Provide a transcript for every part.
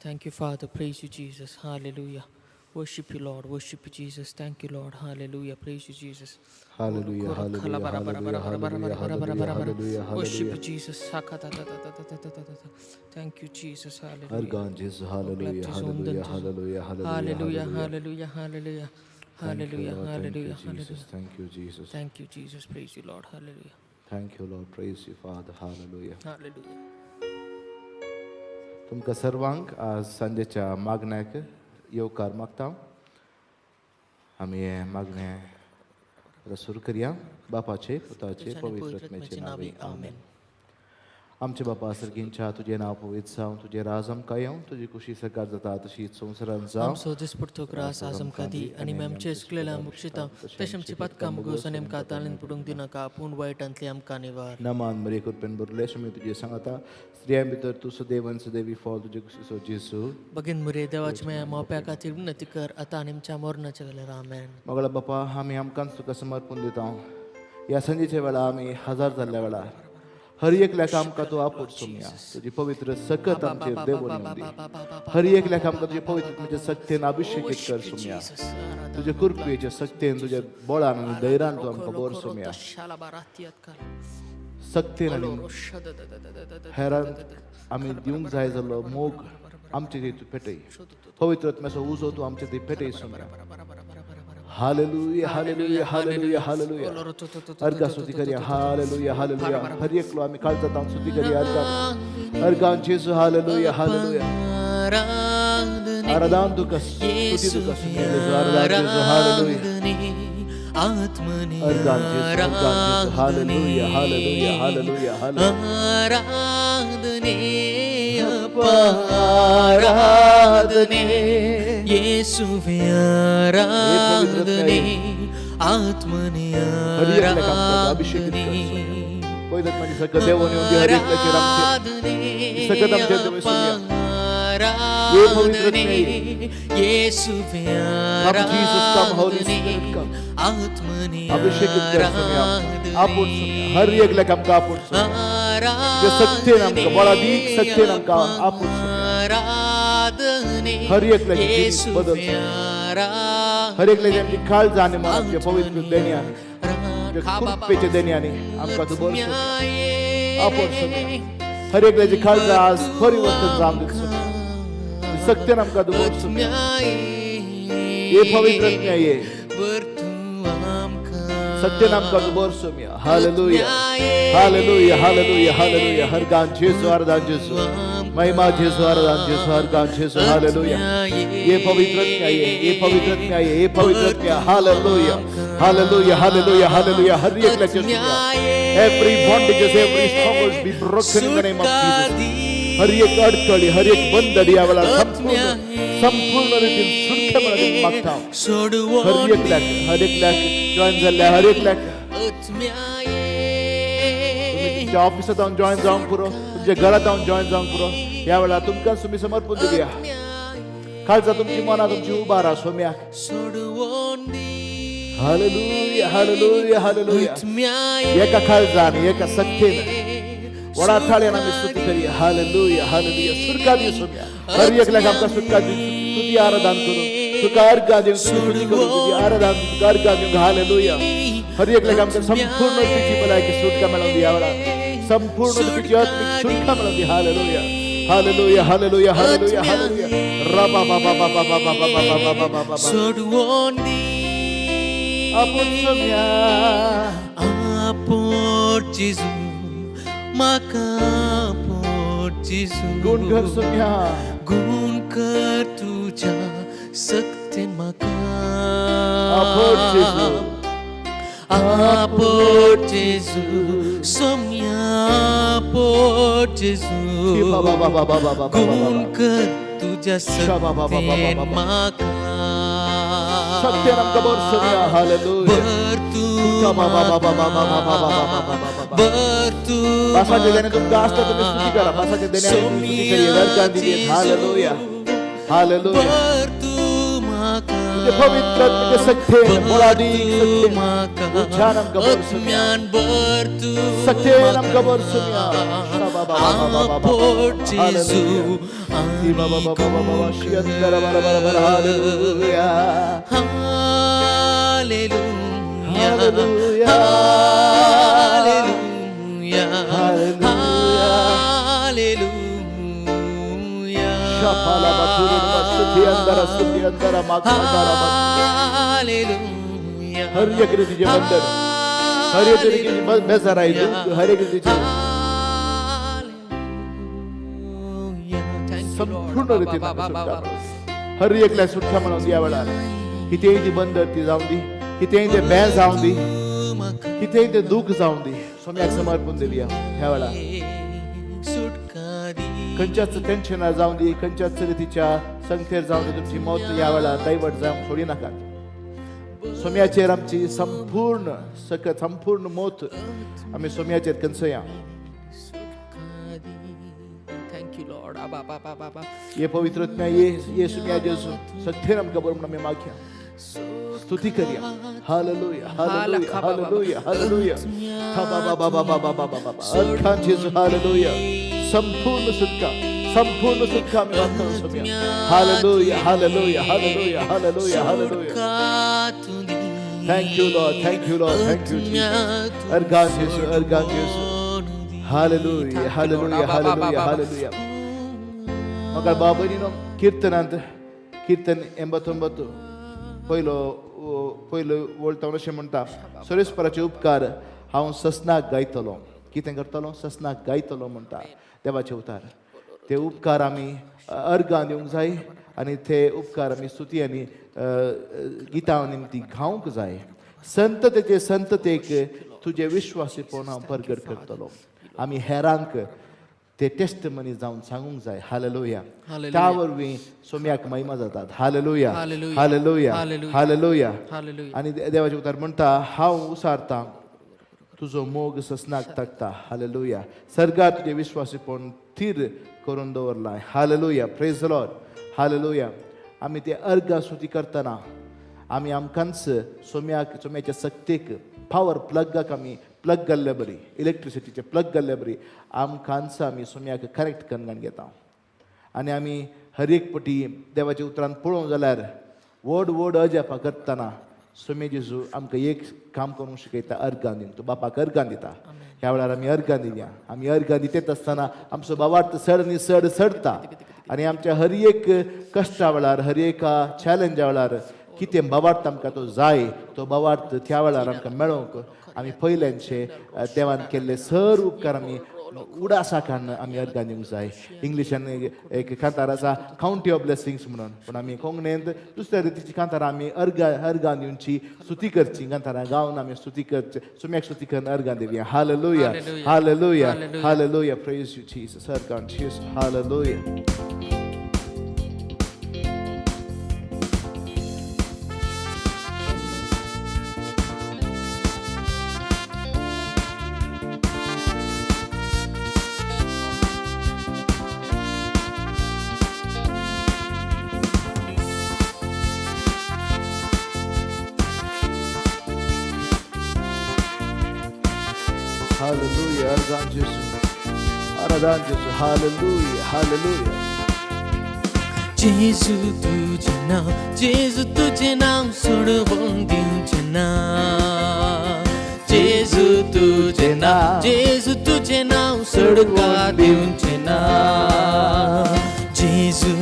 Thank you, Father. Praise you, Jesus. Hallelujah. Worship you, Lord. Worship you, Jesus. Thank you, Lord. Hallelujah. Praise you, Jesus. Hallelujah, hallelujah, hallelujah, hallelujah, hallelujah, hallelujah, Worship you, hallelujah. Jesus. Thank you, Jesus. Hallelujah. अर्गान जेसू, hallelujah, hallelujah, hallelujah, hallelujah, Hallelujah. Hallelujah. Hallelujah. Hallelujah. Thank you, Hallelujah. Lord. Thank you, Hallelujah. Jesus. Hallelujah. Thank you, Jesus. Thank you, Jesus. Praise you, Lord. Hallelujah. Thank you, Lord. Praise you, Father. Hallelujah. Hallelujah. तुमकां सर्वांक आज सांजेच्या मागण्याक येवकार मागता. आमी हें मागणें आतां सुरू करया. बापाचे, पुताचे, पवित्र आत्म्याचे नांवे, आमेन. आमचे बापा सर्गींच्या, तुजें नांव पवित्र जावं, तुजें राज आमकां येवं, तुजी कुशी सरकार जाता तशी संवसारांत जावं. आमचो दिसपडतो ग्रास आज आमकां दी आनी आमचे चुकलेल्या मुक्षिता तशें आमची पातकां मुगोस आनी आमकां ताळेन पडूंक दिनाका, पूण वायटांतली आमकां निवार. नमान मरिये, कृपेन भरले, स्वामी तुजे सांगाता, स्त्रियां भितर तूं सुदैवान सुदैवी, फळ तुजे कुशीचो जेजू. भगिन मुरे, देवाची माया, मोप्या खातीर विनंती कर आतां आनी आमच्या मरणाच्या वेळार. आमेन. मगळा बापा, आमी आमकांच तुका समर्पण दिता. ह्या सांजेच्या वेळार आमी हजर जाल्ल्या वेळार हर एकल्याक आमकां तूं आपोट सोमया. तुजी पवित्र सकत आमचेर देवून येवं दी. हर एकल्याक आमकां तुजे पवित्र तुज्या सक्तेन अभिषेकीत कर सोमया. तुजे कृपेच्या सक्तेन, तुज्या बळान आनी धैर्यान तूं आमकां बर सोमया. सक्तेन आनी हेरांक आमी दिवंक जाय जाल्लो मोग आमचे थंय तूं पेटय. पवित्र आत्म्याचो उजो तूं आमचे थंय पेटय Somaiya. Hallelujah, hallelujah, hallelujah, hallelujah. अर्गा स्तुती करया. Hallelujah, hallelujah. हर एकलो आमी काळजांत स्तुती करया. अर्गा, अर्गान जेजू. Hallelujah, hallelujah. आराधन तुका, स्तुती तुका जेजू. आराधन जेजू. हालेलुया. आत्मने अर्गान जेजू, अर्गान जेजू. Hallelujah, hallelujah, hallelujah, hallelujah. आराधने अप्पा, आराधने येसुवे, आराधने आत्मने. हर एकल्याक आमकां अभिषेकीत कर आराधने. पवित्र आत्म्याची सकत देवून येवं दी हर एकल्याचेर आमचेर. सकत आमचेर देव सोमया. ये पवित्र आराधने येसुवे. Come Jesus, come Holy Spirit, come. आत्मने. अभिषेकीत कर सोमया, आपोट सोमया. हर एकल्याक आमकां आपोट सोमया. तुज्या सक्तेन आमकां बळादीक सक्तेन आमकां आपोट सोमया. आराधने. हर एकल्याची जिवीत बदल. हर एकल्याची आमची काळजां आनी मन आमचे पवित्र देण्यान, तुज्या कृपेच्या देण्यानी आमकां तूं बर सोमया, आपोट सोमया. हर एकल्याची काळजां आज परिवर्तन जावन दित सोमया. सक्तेन आमकां तूं बर सोमया. ये पवित्र आत्म्या ये. सत्तेन आमकां तूं बर सोमया. Hallelujah, hallelujah, hallelujah, hallelujah. हर गान जेजू, आराधन जेजू, महिमा जेजू, आराधन जेजू, हर गान जेजू. हालेलुया. ये पवित्र आत्म्या ये, ये पवित्र आत्म्या ये, ये पवित्र आत्म्या. Hallelujah, hallelujah, hallelujah, hallelujah. हर एकल्याचे सोमया. Every bondages, every strongholds be broken in the name of Jesus. हर एक अडकळी, हर एक बंधन या वेळार संपूर्ण संपूर्ण रितीन सुटके म्हणून मागता. हर एकल्याक, हर एकल्याक जॉईन जाल्ल्या हर एकल्याक, तुम्ही तुमच्या ऑफिसात जावन जॉईन जावंक पुरो, तुमच्या घरात जावन जॉईन जावंक पुरो, ह्या वेळार तुमकां तुमी समर्पण दिवया. काळजा तुमची, मनां तुमची उबारा सोम्याक. Hallelujah, hallelujah, hallelujah. एका काळजान, एका सक्तेन, व्हडा थाळ्यान आमी स्तुती करूया. Hallelujah, hallelujah. सुटका दी सोम्या. हर एकल्याक आमकां सुटका दी. स्तुती आराधन करूं तुका, अर्घा दिवंक, तुजी स्तुती करूं, तुजी आराधन, तुका अर्घा दिवंक. हालेलुया. हर एकल्याक आमकां संपूर्ण तुजी भलायकी सुटका मेळोवन दी. ह्या वेळार संपूर्ण तुजी आत्मीक सुटका मेळोवन दी. Hallelujah, hallelujah, hallelujah, hallelujah, hallelujah. रबा बाबा बाबा बाबा बाबा बाबा बाबा बाबा. आपूण सोम्या. आपोट जेजू, म्हाका आपोट जेजू. गुण कर सोम्या. गुण कर तुझ्या सक्तेन म्हाका. आपोट जेजू. आपोट जेजू सोम्या, आपोट जेजू. बाबा बाबा बाबा बाबा. गुण कर तुझ्या शा बा बा बा बा बा सक्तेन बा. म्हाका. सक्तेन आमकां बर सोम्या. हालेलुया. बर तूं. बाबा बाबा बाबा बाबा बाबा बाबा बाबा बाबा. बर तूं. बासाच्या देणे तुमकां आसता, तुमी स्तुती करा. बासाच्या देणे स्तुती करूया, अर्घां दिली. Hallelujah, hallelujah. बर तूं म्हाका. तुजे पवित्र आत्म्याचे सक्तेन, मोलादीक सक्तेन, उज्यान आमकां भर सोम्या. आत्म्यान भर तूं सक्तेन आमकां भर सोम्या. आपोट जेजू. Hallelujah. Hallelujah. Hallelujah. Hallelujah. Hallelujah. Hallelujah. Hallelujah. हर एक रीतीचे बंधन, हर एक रीतीची बेजाराय, हर एक रीतीचे Hallelujah. Thank you, Lord. संपूर्ण रितीन आमकां सुटका मेळूं. हर एकल्या सुटका मेळोवन दी. ह्या वेळार कितेंय ती बंधन ती जावं दी, कितेंय ते बें जावं दी, कितेंय ते दूख जावं दी, सोम्याक समर्पण दिवया. ह्या वेळार सुटका दी. खंयच्याच टेन्शनार जावं दी, खंयच्याच रितीच्या संगतेर जावं दी, तुमची मौत ह्या वेळार डायवर्ट जावंक सोडी नाकात. सोम्याचेर आमची संपूर्ण सकत, संपूर्ण मौत आमी सोम्याचेर कंसया. सुटका दी. Thank you, Lord. Aba, ba, ba, ba, ba. ये पवित्र आत्म्या ये, ये सुम्या जेजू सत्य आमकां बरोबर आमी मागया, स्तुती करया. Hallelujah, hallelujah, hallelujah, hallelujah. था बा बा बा बा बा बा बा बा बा. अर्घान जेजू. हालेलुया. संपूर्ण सुटका, संपूर्ण सुटका आमी मागता Saumya. Hallelujah, hallelujah, hallelujah, hallelujah, hallelujah. सुटका तूं दी. Thank you, Lord. Thank you, Lord. Thank you, Jesus. अर्घान जेजू, अर्घान जेजू. Hallelujah, hallelujah, hallelujah, hallelujah. म्हाका बाबा भयणीनो, किर्तनांत कीर्तन 89 पयलो पयलो वळटा अशें म्हणटा, सर्वेस्पराचे उपकार हांव ससनाक गायतलो. कितें करतलो? ससनाक गायतलो म्हणटा देवाचे उतार. ते उपकार आमी अर्गां दिवंक जाय आनी ते उपकार आमी स्तुती आनी गितां निमती गावंक जाय. संततेचे संततेक तुजे विश्वासीपण हांव परगट करतलो. आमी हेरांक ते टेस्टमनी जावन सांगूंक जाय. हालेलुया. हालेलुया. त्या वरवीं सोम्याक महिमा जातात. Hallelujah. Hallelujah. Hallelujah. Hallelujah. Hallelujah. Hallelujah. आनी देवाचें उतर म्हणटा, हांव उसारतां तुजो मोग ससनाक ताकता. हालेलुया. सर्गात तुजें विश्वासीपण थीर करून दवरलां. हालेलुया. Praise Lord. हालेलुया. आमी ते अर्घा स्तुती करतना आमी आमकांच सोम्याक, सोम्याच्या सक्तेक पावर प्लगाक आमी प्लग घाल्ले बरी, इलेक्ट्रिसिटीचे प्लग घाल्ले बरी, आमकांच आमी सोम्याक कनेक्ट करून घेता. आनी आमी हर एक पटी देवाच्या उतरान पळोवंक जाल्यार व्हड व्हड अजापां करतना सोमे जेजू आमकां एक काम करूंक शिकयता, अर्गां दिवन. तो बापाक अर्गां दिता. ह्या वेळार आमी अर्गां दिवया. आमी अर्गां दितात आसतना आमचो बाबार्थ चड आनी चड चडता आनी आमच्या हर एक कश्टा वेळार, हर एका चॅलेंजा वेळार कितें बाबार्थ आमकां तो जाय, तो बाबार्थ त्या वेळार आमकां मेळोवंक आमी पयल्यांचे देवान केल्ले सर उपकार आमी उडासा काडून आमी अर्गां दिवंक जाय. इंग्लिशान एक कांतार आसा, कावंटी ऑफ ब्लेसिंग्स म्हणून, पूण आमी कोंकणींत दुसऱ्या रितीची कांतारां आमी अर्गां अर्गां दिवची, स्तुती करची. कांतारां गावन आमी स्तुती करची, सुम्याक स्तुती करून अर्गां दिवया. Hallelujah. Hallelujah. Hallelujah. Hallelujah. Hallelujah. प्रेज you Jesus. अर्गां जेजू. हालेलुया. Hallelujah. अर्गां जेजू, आराधन जेजू. Hallelujah, hallelujah. जेजू तुझे नाव, जेजू तुझे नाव सोडवून दिवचे ना. जेजू तुझे नाव, जेजू तुझे नाव सोडका दिवचे ना. जेजू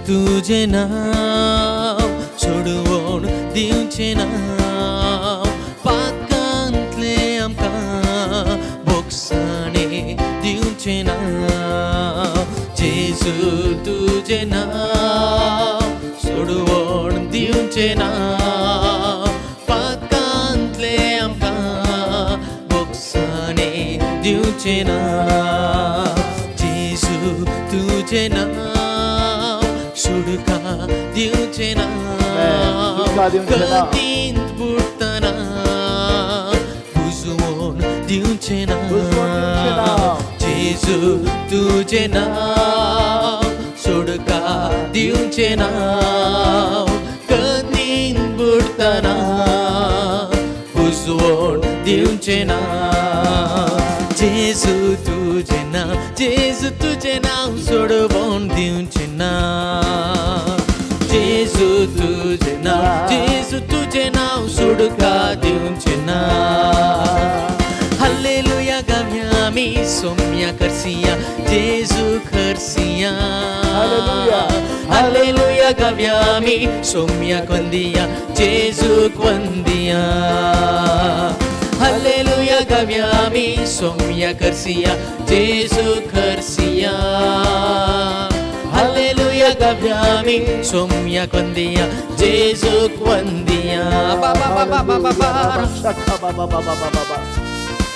तुझे नाव सोडवून दिवचे ना. पाकांतले आमकां बोगसाणे दिवचे ना. जेजू तुझे नाव सोडवण दिवचे ना. पाकांतले आमकां बोगसाणे दिवचे ना. जेजू तुझे नाव सुडका दिवचे ना. सुटका दिवचे ना. गतींत बुडटना बुजवून दिवचे ना. बुजवून दिवचे ना. जेजू तुझे नाव सोडका दिवचे नाव. दिवचें ना. जेजू तुजें नांव, जेजू तुजें नांव सोडवण दिवचें ना. जेजू तुजें नांव, जेजू तुजें नांव सोडका दिवचें ना. हल्लेलुया गावया आमी सोम्या करसिया, जेजू खरसिया. हालेलुया. हालेलुया गावया आमी सोम्या वंदिया, जेजूक वंदिया. हालेलुया गावया आमी सोम्या करसिया, जेजू खरसिया. हालेलुया गावया आमी सोम्या वंदिया, जेजूक वंदिया. बा बा बा बा बा बा बा.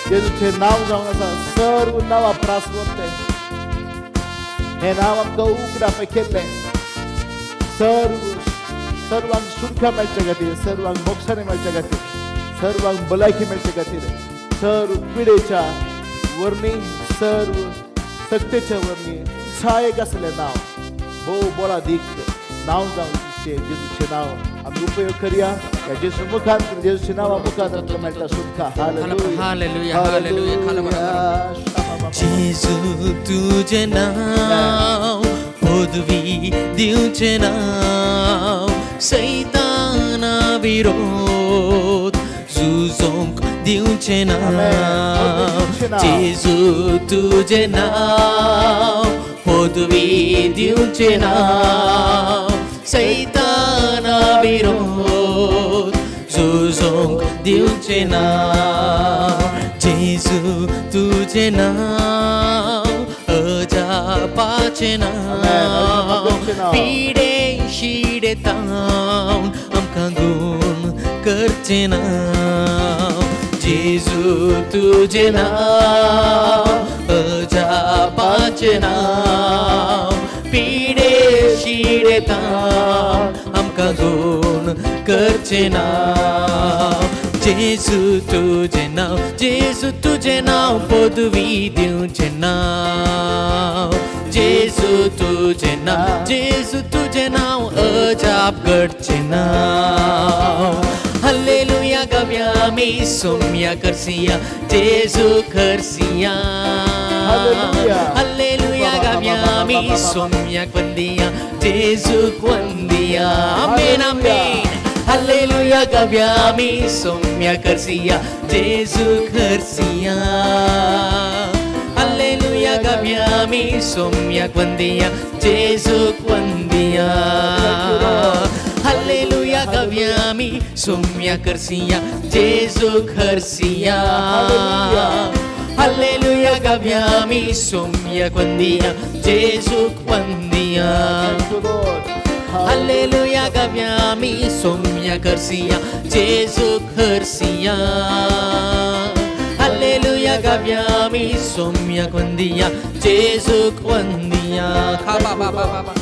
जेजूचें नांव जावन आसा सर्व नांवां प्रासवंत. हें नांव आमकां उगडापें केल्लें सर्व सर्वांक सुरक्षा मेळचे खातीर, सर्वांक मोक्षाने मेळचे खातीर, सर्वांक भलायकी मेळचे खातीर, सर्व पिडेच्या वरणी, सर्व सक्तेच्या वरणी सहायक आसलें नांव, भोव बळादीक नांव जावन जेजूचें नांव आमी उपयोग करया. ह्या जेजू मुखार, जेजूच्या नांवा मुखार आमकां मेळटा सुटका. Hallelujah, hallelujah. जेजू तुजें नांव पदवी दिवचें नांव, सैताना विरोध झुजोंक दिवचें नांव. जेजू तुजें नांव पदवी दिवचें नांव, सैताना विरोध झुजोंक दिवचें नांव. जेजू तुजें नांव अजापाचें नांव, पिडे शिडे तावन आमकां गूण करचें नांव. जेजू तुजें नांव अजापाचें नांव, पिडे शिडे तावन आमकां गूण करचें नांव. जेजू तुजें नांव, जेजू तुजें नांव पदवी दिवचें नांव. जेजू तुजें नांव, जेजू तुजें नांव अजाप घडचें नांव. हल्लेलुया गावया आमी सोम्या करसिया, जेजू खरसिया. हालेलुया. हल्लेलुया गावया आमी सोम्याक वंदिया, जेजूक वंदिया. आमेन आमेन. हल्लेलुया गावया आमी सोम्या करसिया, जेजू खरसिया. हल्लेलुया गावया आमी सोम्याक वंदिया, जेजूक वंदिया. हल्लेलुया गावया आमी सोम्या करसिया, जेजू खरसिया. हल्लेलुया गावया आमी सोम्याक वंदिया, जेजूक वंदिया. हल्लेलुया गावया आमी सोम्या करसिया, जेजू खरसिया. हल्लेलुया गावया आमी सोम्याक वंदिया, जेजूक वंदिया. खा बा बा बा बा बा.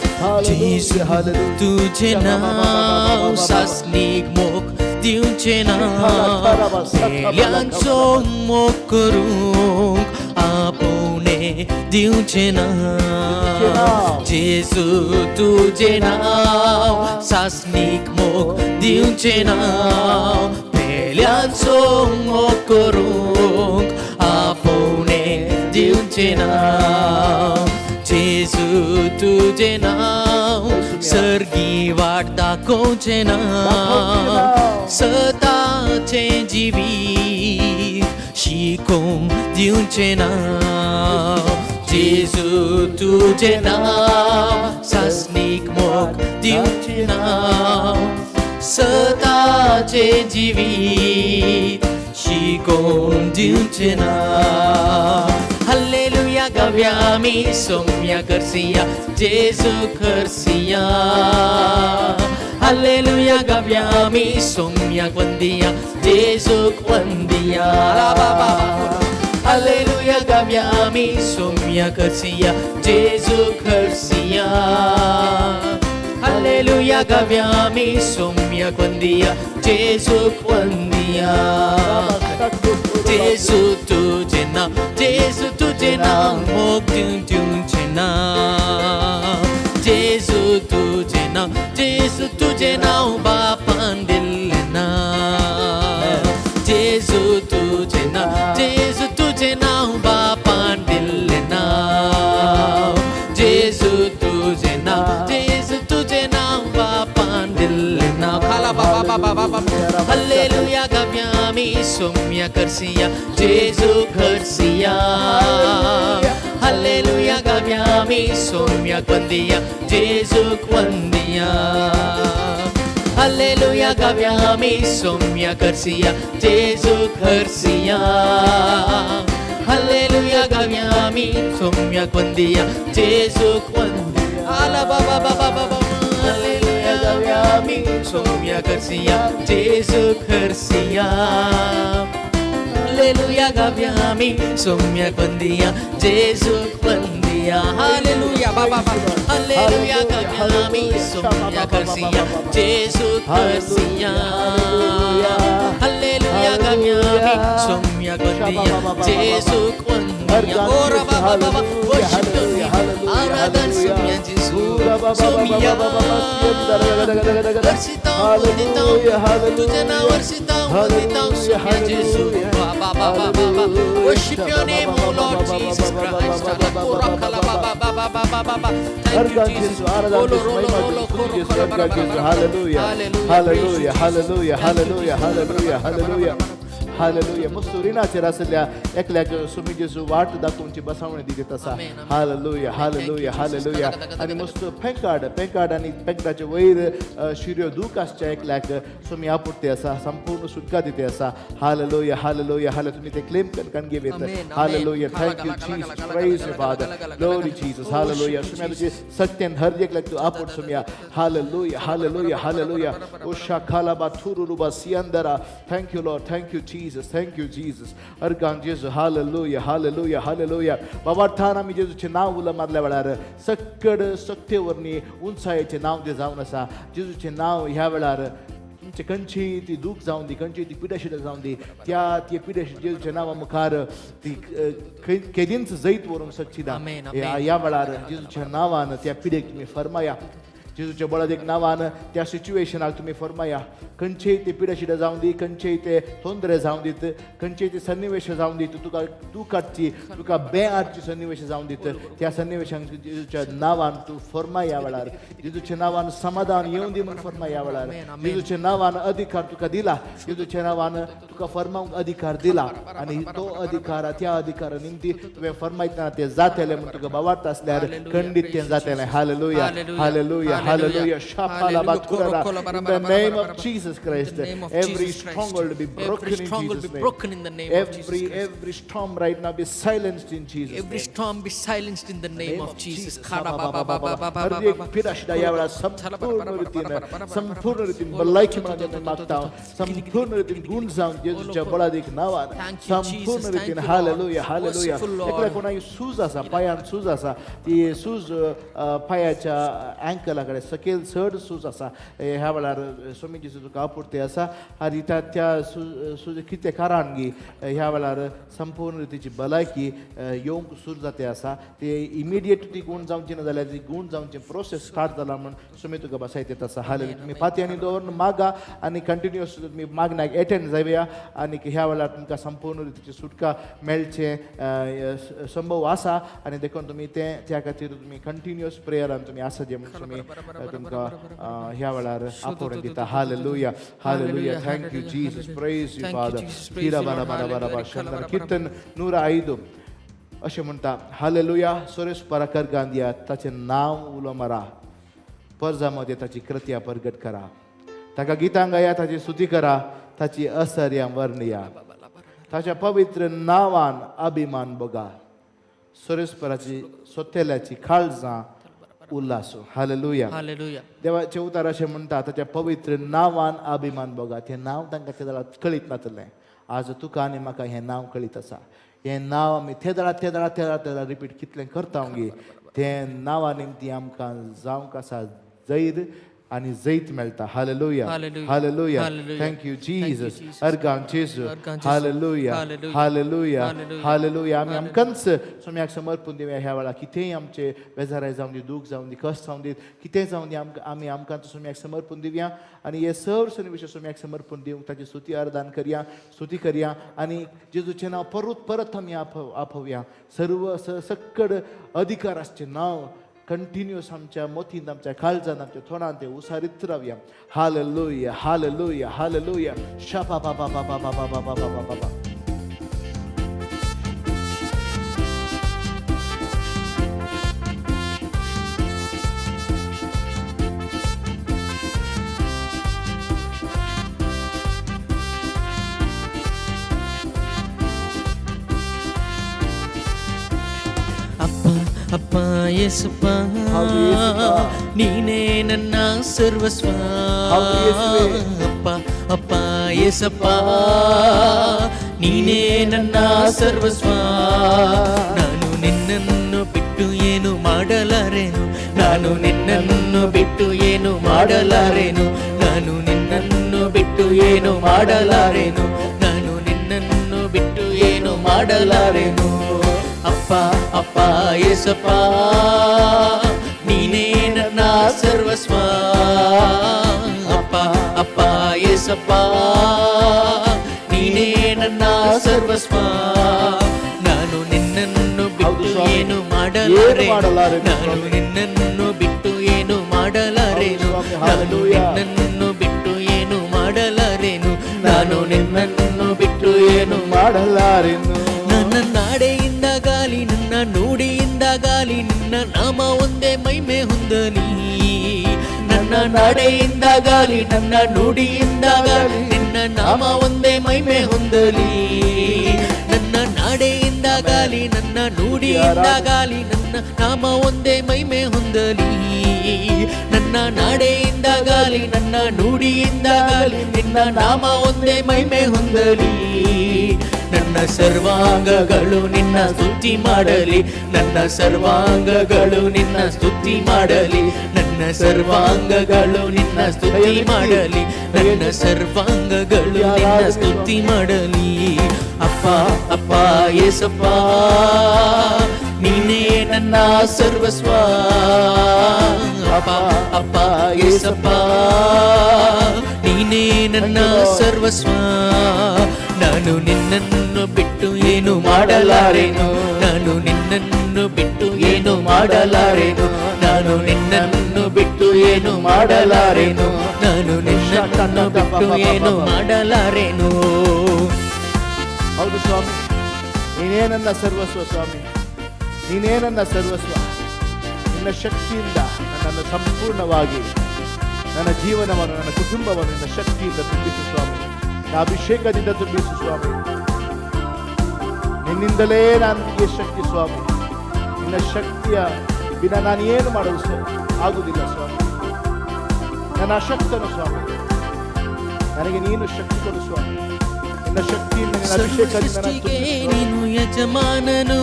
जेजू तुजें नांव सासणीक मोग दिवचें नांव, पेल्यांचो मोग करूंक आपोवणें दिवचें नांव. जेजू तुजें नांव सासणीक मोग दिवचें नांव, पेल्यांचो मोग करूंक आपोवणें दिवचें नांव. जेजू तुजें नांव सर्गी वाट दाखोवचें नांव, सदाचें जिवीत शिकोवंक दिवचें नांव. जेजू तुजें नांव सासणीक मोग दिवचें नांव, सदाचें जिवीत शिकोवन दिवचें नांव. हल्लेलुया गावया आमी सोम्या करसिया, जेजू खरसिया. हल्लेलुया गावया आमी सोम्याक वंदिया, जेजूक वंदिया. हल्लेलुया गावया आमी सोम्या करसिया, जेजू खरसिया. हल्लेलुया गावया आमी सोम्याक वंदिया, जेजूक वंदिया. जेजू तुजें नांव, जेजू तुजें नांव मोग दिवचें नांव. जेजू तुजें नांव, जेजू तुजें नांव बापान दिल्लें नांव. जेजू तुजें नांव, दिल्लें नांव. खाला बाबा बाबा बाबा. हल्लेलुया गावया आमी सोम्या करसिया जेजू करसिया. हल्लेलुया गावया आमी सोम्याक वंदिया जेजूक वंदिया. हल्लेलुया गावया आमी सोम्या करसिया जेजू करसिया. हल्लेलुया गावया आमी सोम्याक वंदिया जेजूक वंदिया. आला बाबा बाबा बाबा. हल्लेलुया गावया आमी सोम्या करसिया जेजू करसिया. हल्लेलुया गावया आमी सोम्याक वंदिया जेजूक वंदिया. हालेलुया बाबा बाबा. हल्लेलुया गावया आमी सोम्या करसिया जेजू करसिया. हल्लेलुया गावया आमी सोम्याक वंदिया जेजूक वंदिया. ओ बाबा बाबा. Worship your name. आराधन सोम्या जेजू सोम्या. वर्षितां वंदितां तुझे नाव, वर्षितां वंदितां सोम्या जेजू बाबा बाबा बाबा. Worship your name, O Lord Jesus Christ. Thank you, Jesus. Rolo, rolo, rolo, koro, koro, bara, bara, bara. Hallelujah. Hallelujah. Hallelujah. Hallelujah. Hallelujah. Hallelujah. Hallelujah. Hallelujah. मस्त रिणाचेर आसल्या एकल्याक सुमी जेजू वाट दाखोवची बसावणी दित आसा. Amen, amen. Hallelujah. Thank you, hallelujah. Jesus. Hallelujah. आनी मस्त पेंकाड पेंकाड आनी पेंकाडाचे वयर शिरयो दूख आसच्या एकल्याक सुमी आपुर्ती आसा, संपूर्ण सुटका दिते आसा. हालेलुया. हालेलुया. हाले तुमी ते क्लेम करून घेवेत. Amen, amen. Hallelujah. Thank you Jesus. Praise you Father. Glory Jesus. Hallelujah. सुम्या तुझे सत्यान हर एकल्याक तूं आपोट सुम्या. हालेलुया. हालेलुया. हालेलुया. ओ शाखालाबा थुरुरुबा सियंदरा. Thank you Lord. Thank you Jesus. Thank you Jesus. अर्गान जेजू. हालेलुया. हालेलुया. हालेलुया. बाबार्थान आमी जेजूचें नांव उलो मारल्या वेळार सक्कड सक्तेवरनी उंचायेचें नांव तें जावन आसा. जेजूचें नांव ह्या वेळार तुमचे खंयची ती दूख जावन दी, खंयची ती पिडाशिडा जावन दी, त्या ती पिडाशी जेजूच्या नांवा मुखार ती केदींच जैत व्हरूंक शकची ना. Amen, amen. ह्या वेळार जेजूच्या नांवान त्या पिडेक तुमी फरमाया. जेजूच्या बळादेक नांवान त्या सिच्युएशनाक तुमी फरमाया. खंयचेय ते पिडाशिडा जावन दी, खंयचेय ते तोंदरे जावन दीत, खंयचेय ते सन्निवेश जावन दीत, तुका दूख हाडची, तुका बें हाडची सन्निवेश जावन दीत, त्या सन्निवेशांक जेजूच्या नांवान तूं फरमाय. ह्या वेळार जेजूच्या नांवान समाधान येवन दी म्हूण फरमाय. ह्या वेळार जेजूच्या नांवान अधिकार तुका दिला. जेजूच्या नांवान तुका फरमावंक अधिकार दिला आनी तो अधिकार, त्या अधिकारा निमती तुवें फरमायतना तें जातलें म्हूण तुका भावार्थ आसल्यार खंडीत तें जातलें. हालेलुया. हालेलुया. हालेलुया. शापाला बातुरा. In the name of Jesus Christ, In the name of every Jesus Christ. Stronghold be broken Every in stronghold Jesus' be name. Broken in the name of Jesus Every Christ. Every storm right now be silenced in Jesus' Every name. Storm be silenced in the name of Jesus. Khada ba ba ba ba ba ba Har ba एक ba. पिराशिडा ह्या वेळार संपूर्ण रितीन, संपूर्ण रितीन भलायकी म्हणून मागता, संपूर्ण रितीन गुण जावन जेजूच्या बळादीक नांवान. Thank you, संपूर्ण Jesus. रितीन. Thank you, Lord. Hallelujah. Hallelujah. Merciful Lord. एकल्या कोणाक सूज आसा, पांयान सूज आसा, ती सूज पांयाच्या अँकला कडेन सकयल चड सूज आसा, ह्या वेळार स्वामी जेजू तुका आपुर्ती आसा आनी त्या त्या सूज कितें कारण गी ह्या वेळार संपूर्ण रितीची भलायकी येवंक सुरू जाते आसा. ती इमिडिएट ती गूण जावची ना जाल्यार ती गूण जावची प्रोसेस स्टार्ट जाला म्हूण सुमी तुका बसायत येत आसा. हालेलुया. तुमी पातयांनी दवरून मागा आनी कंटिन्युअस तुमी मागण्याक एटेंड जावया आनी ह्या वेळार तुमकां संपूर्ण रितीची सुटका मेळचें संभव आसा आनी देखून तुमी तें त्या खातीर तुमी कंटिन्युअस प्रेयरान तुमी आसा जे म्हूण तुमी तुमकां ह्या वेळार आपोवणें दिता. Hallelujah. Hallelujah. Thank you Jesus. Praise you Thank you, Father. Jesus. Praise Hira you, बारा Lord. बारा बारा Hallelujah. बारा. कीर्तन 105 अशें म्हणटा. हालेलुया. सुरेश पराकर गांधीया ताचें नांव उलो मारा, परजा मदें ताची कृत्या परगट करा. ताका गितां गाया, ताची स्तुती करा, ताची असर्या वर्णया. ताच्या पवित्र नांवान अभिमान बघा, सुरेशपराची सोतेल्याची काळजां उल्हासो. हालेलुया. Hallelujah. देवाचे उतार अशें म्हणटा, ताच्या पवित्र नांवान अभिमान बघा. तें नांव तांकां ते वेळार कळीत नासलें. आज तुका आनी म्हाका हें नांव कळीत आसा. हें नांव आमी ते दळा ते दळा ते दळा ते दळा रिपीट कितलें करता गे, तें नांवा निमती आमकां जावंक आसा जैर आनी जैत मेळटा. Hallelujah. Hallelujah. Hallelujah. Hallelujah. Thank you Jesus. Jesus. अर्गान जेजू. अर्गान जेजू. Hallelujah. Hallelujah. Hallelujah. Hallelujah. Hallelujah. आमी आमकांच सोम्याक समर्पून दिवया ह्या वेळार. कितेंय आमचे बेजाराय जावन दी, दूख जावन दी, कश्ट जावन दी, कितेंय जावन दी, आमकां आमी आमकां सोम्याक समर्पून दिवया आनी हे सर्व सन्निवेश सोम्याक समर्पून दिवंक ताची स्तुती अर्दान करया, स्तुती करया आनी जेजूचें नांव परत परत आमी आपोवया. सर्व सक्कड अधिकार आसचें नांव. कंटिन्युअस आमच्या मतींत, आमच्या काळजान, आमच्या तोंडान ते उसारीत रावया. Hallelujah, hallelujah, hallelujah. शपा बा बा बा बा बा बा बा बा बा बा. ಅಪ್ಪ, ಅಪ್ಪ ಯೇಸಪ್ಪ, ಹೌದು ಯೇಸಪ್ಪ. ನೀನೇ ನನ್ನ ಸರ್ವಸ್ವ. ಹೌದು ಯೇಸುವೇ. ಅಪ್ಪ, ಅಪ್ಪ ಯೇಸಪ್ಪ, ನೀನೇ ನನ್ನ ಸರ್ವಸ್ವ. ನಾನು ನಿನ್ನನ್ನು ಬಿಟ್ಟು ಏನು ಮಾಡಲಾರೆನು, ನಾನು ನಿನ್ನನ್ನು ಬಿಟ್ಟು ಏನು ಮಾಡಲಾರೆನು, ನಾನು ನಿನ್ನನ್ನು ಬಿಟ್ಟು ಏನು ಮಾಡಲಾರೆನು, ನಾನು ನಿನ್ನನ್ನು ಬಿಟ್ಟು ಏನು ಮಾಡಲಾರೆನು. ಅಪ್ಪ, ಅಪ್ಪ ಯೇಸಪ್ಪ, ನೀನೇ ನನ್ನ ಸರ್ವಸ್ವ. ಅಪ್ಪ, ಅಪ್ಪ ಯೇಸಪ್ಪ, ನೀನೇ ನನ್ನ ಸರ್ವಸ್ವ. ನಾನು ನಿನ್ನನ್ನು ಹೌದು ಬಿಟ್ಟು ಸ್ವಾಮಿ. ಏನು ಮಾಡಲಾರೆ, ಏನು ಮಾಡಲಾರೆನು ನಾನು ಸ್ವಾಮಿ. ನಿನ್ನನ್ನು ಬಿಟ್ಟು ಏನು ಮಾಡಲಾರೆನು, ಹೌದು ಸ್ವಾಮಿ, ನಾನು ಹಾಲೆಲೂಯಾ. ನಿನ್ನನ್ನು ಬಿಟ್ಟು ಏನು ಮಾಡಲಾರೆನು, ನಾನು ನಿನ್ನನ್ನು ಬಿಟ್ಟು ಏನು ಮಾಡಲಾರೆನು. ನನ್ನ ನಾಡೆಯಿಂದ ಗಾಲಿ, ನನ್ನ ನುಡಿಯಿಂದ ಗಾಲಿ, ನಿನ್ನ ನಾಮ ಒಂದೇ ಮೈಮೆ ಹೊಂದಲಿ. ನನ್ನ ನಾಡೆಯಿಂದ ಗಾಲಿ, ನನ್ನ ನುಡಿಯಿಂದ ಗಾಲಿ, ನಿನ್ನ ನಾಮ ಒಂದೇ ಮೈಮೆ ಹೊಂದಲಿ. ನನ್ನ ನಾಡೆಯಿಂದ ಗಾಲಿ, ನನ್ನ ನುಡಿಯಿಂದ ಗಾಲಿ, ನನ್ನ ನಾಮ ಒಂದೇ ಮೈಮೆ ಹೊಂದಲಿ. ನನ್ನ ನಾಡೆಯಿಂದ ಗಾಲಿ, ನನ್ನ ನುಡಿಯಿಂದ ಗಾಲಿ, ನಿನ್ನ ನಾಮ ಒಂದೇ ಮೈಮೆ ಹೊಂದಲಿ. ನನ್ನ ಸರ್ವಾಂಗಗಳು ನಿನ್ನ ಸ್ತುತಿ ಮಾಡಲಿ, ನನ್ನ ಸರ್ವಾಂಗಗಳು ನಿನ್ನ ಸ್ತುತಿ ಮಾಡಲಿ, ನನ್ನ ಸರ್ವಾಂಗಗಳು ನಿನ್ನ ಸ್ತುತಿ ಮಾಡಲಿ, ನನ್ನ ಸರ್ವಾಂಗಗಳು ನಿನ್ನ ಸ್ತುತಿ ಮಾಡಲಿ. ಅಪ್ಪ, ಅಪ್ಪ ಯೇಸಪ್ಪ, ನೀನೇ ನನ್ನ ಸರ್ವಸ್ವ. ಅಪ್ಪ, ಅಪ್ಪ ಯೇಸಪ್ಪ, ನೀನೇ ನನ್ನ ಸರ್ವಸ್ವ. ನಾನು ನಿನ್ನನ್ನು ಬಿಟ್ಟು ಏನು ಮಾಡಲಾರೆನು, ನಾನು ನಿನ್ನನ್ನು ಬಿಟ್ಟು ಏನು ಮಾಡಲಾರೆನು, ನಾನು ನಿನ್ನನ್ನು ಬಿಟ್ಟು ಏನು ಮಾಡಲಾರೆನು, ನಾನು ನಿನ್ನನ್ನು ಬಿಟ್ಟು ಏನು ಮಾಡಲಾರೆನು. ಹೌದು ಸ್ವಾಮಿ, ನೀನೇ ನನ್ನ ಸರ್ವಸ್ವ ಸ್ವಾಮಿ, ನೀನೇ ನನ್ನ ಸರ್ವಸ್ವ. ನಿನ್ನ ಶಕ್ತಿಯಿಂದ ನನ್ನನ್ನು ಸಂಪೂರ್ಣವಾಗಿ, ನನ್ನ ಜೀವನವನ್ನು, ನನ್ನ ಕುಟುಂಬವನ್ನು ನಿನ್ನ ಶಕ್ತಿಯಿಂದ ತುಂಬಿಸು ಸ್ವಾಮಿ, ನಿನ್ನ ಅಭಿಷೇಕದಿಂದ ತುಂಬಿಸು ಸ್ವಾಮಿ. ನಿನ್ನಿಂದಲೇ ನನಗೆ ಶಕ್ತಿ ಸ್ವಾಮಿ. ನಿನ್ನ ಶಕ್ತಿಯ ಬಿನ ನಾನು ಏನು ಮಾಡಲು ಆಗುವುದಿಲ್ಲ ಸ್ವಾಮಿ. ನನ್ನ ಅಶಕ್ತನು ಸ್ವಾಮಿ, ನನಗೆ ನೀನು ಶಕ್ತಿ ಕೊಡು ಸ್ವಾಮಿ. ನಿನ್ನ ಶಕ್ತಿಯಿಂದ, ನಿನ್ನ ಅಭಿಷೇಕದಿಂದ ನನ್ನ ಸೃಷ್ಟಿಗೆ ತುಂಬಿಸು ಸ್ವಾಮಿ. ನೀನು ಯಜಮಾನನು,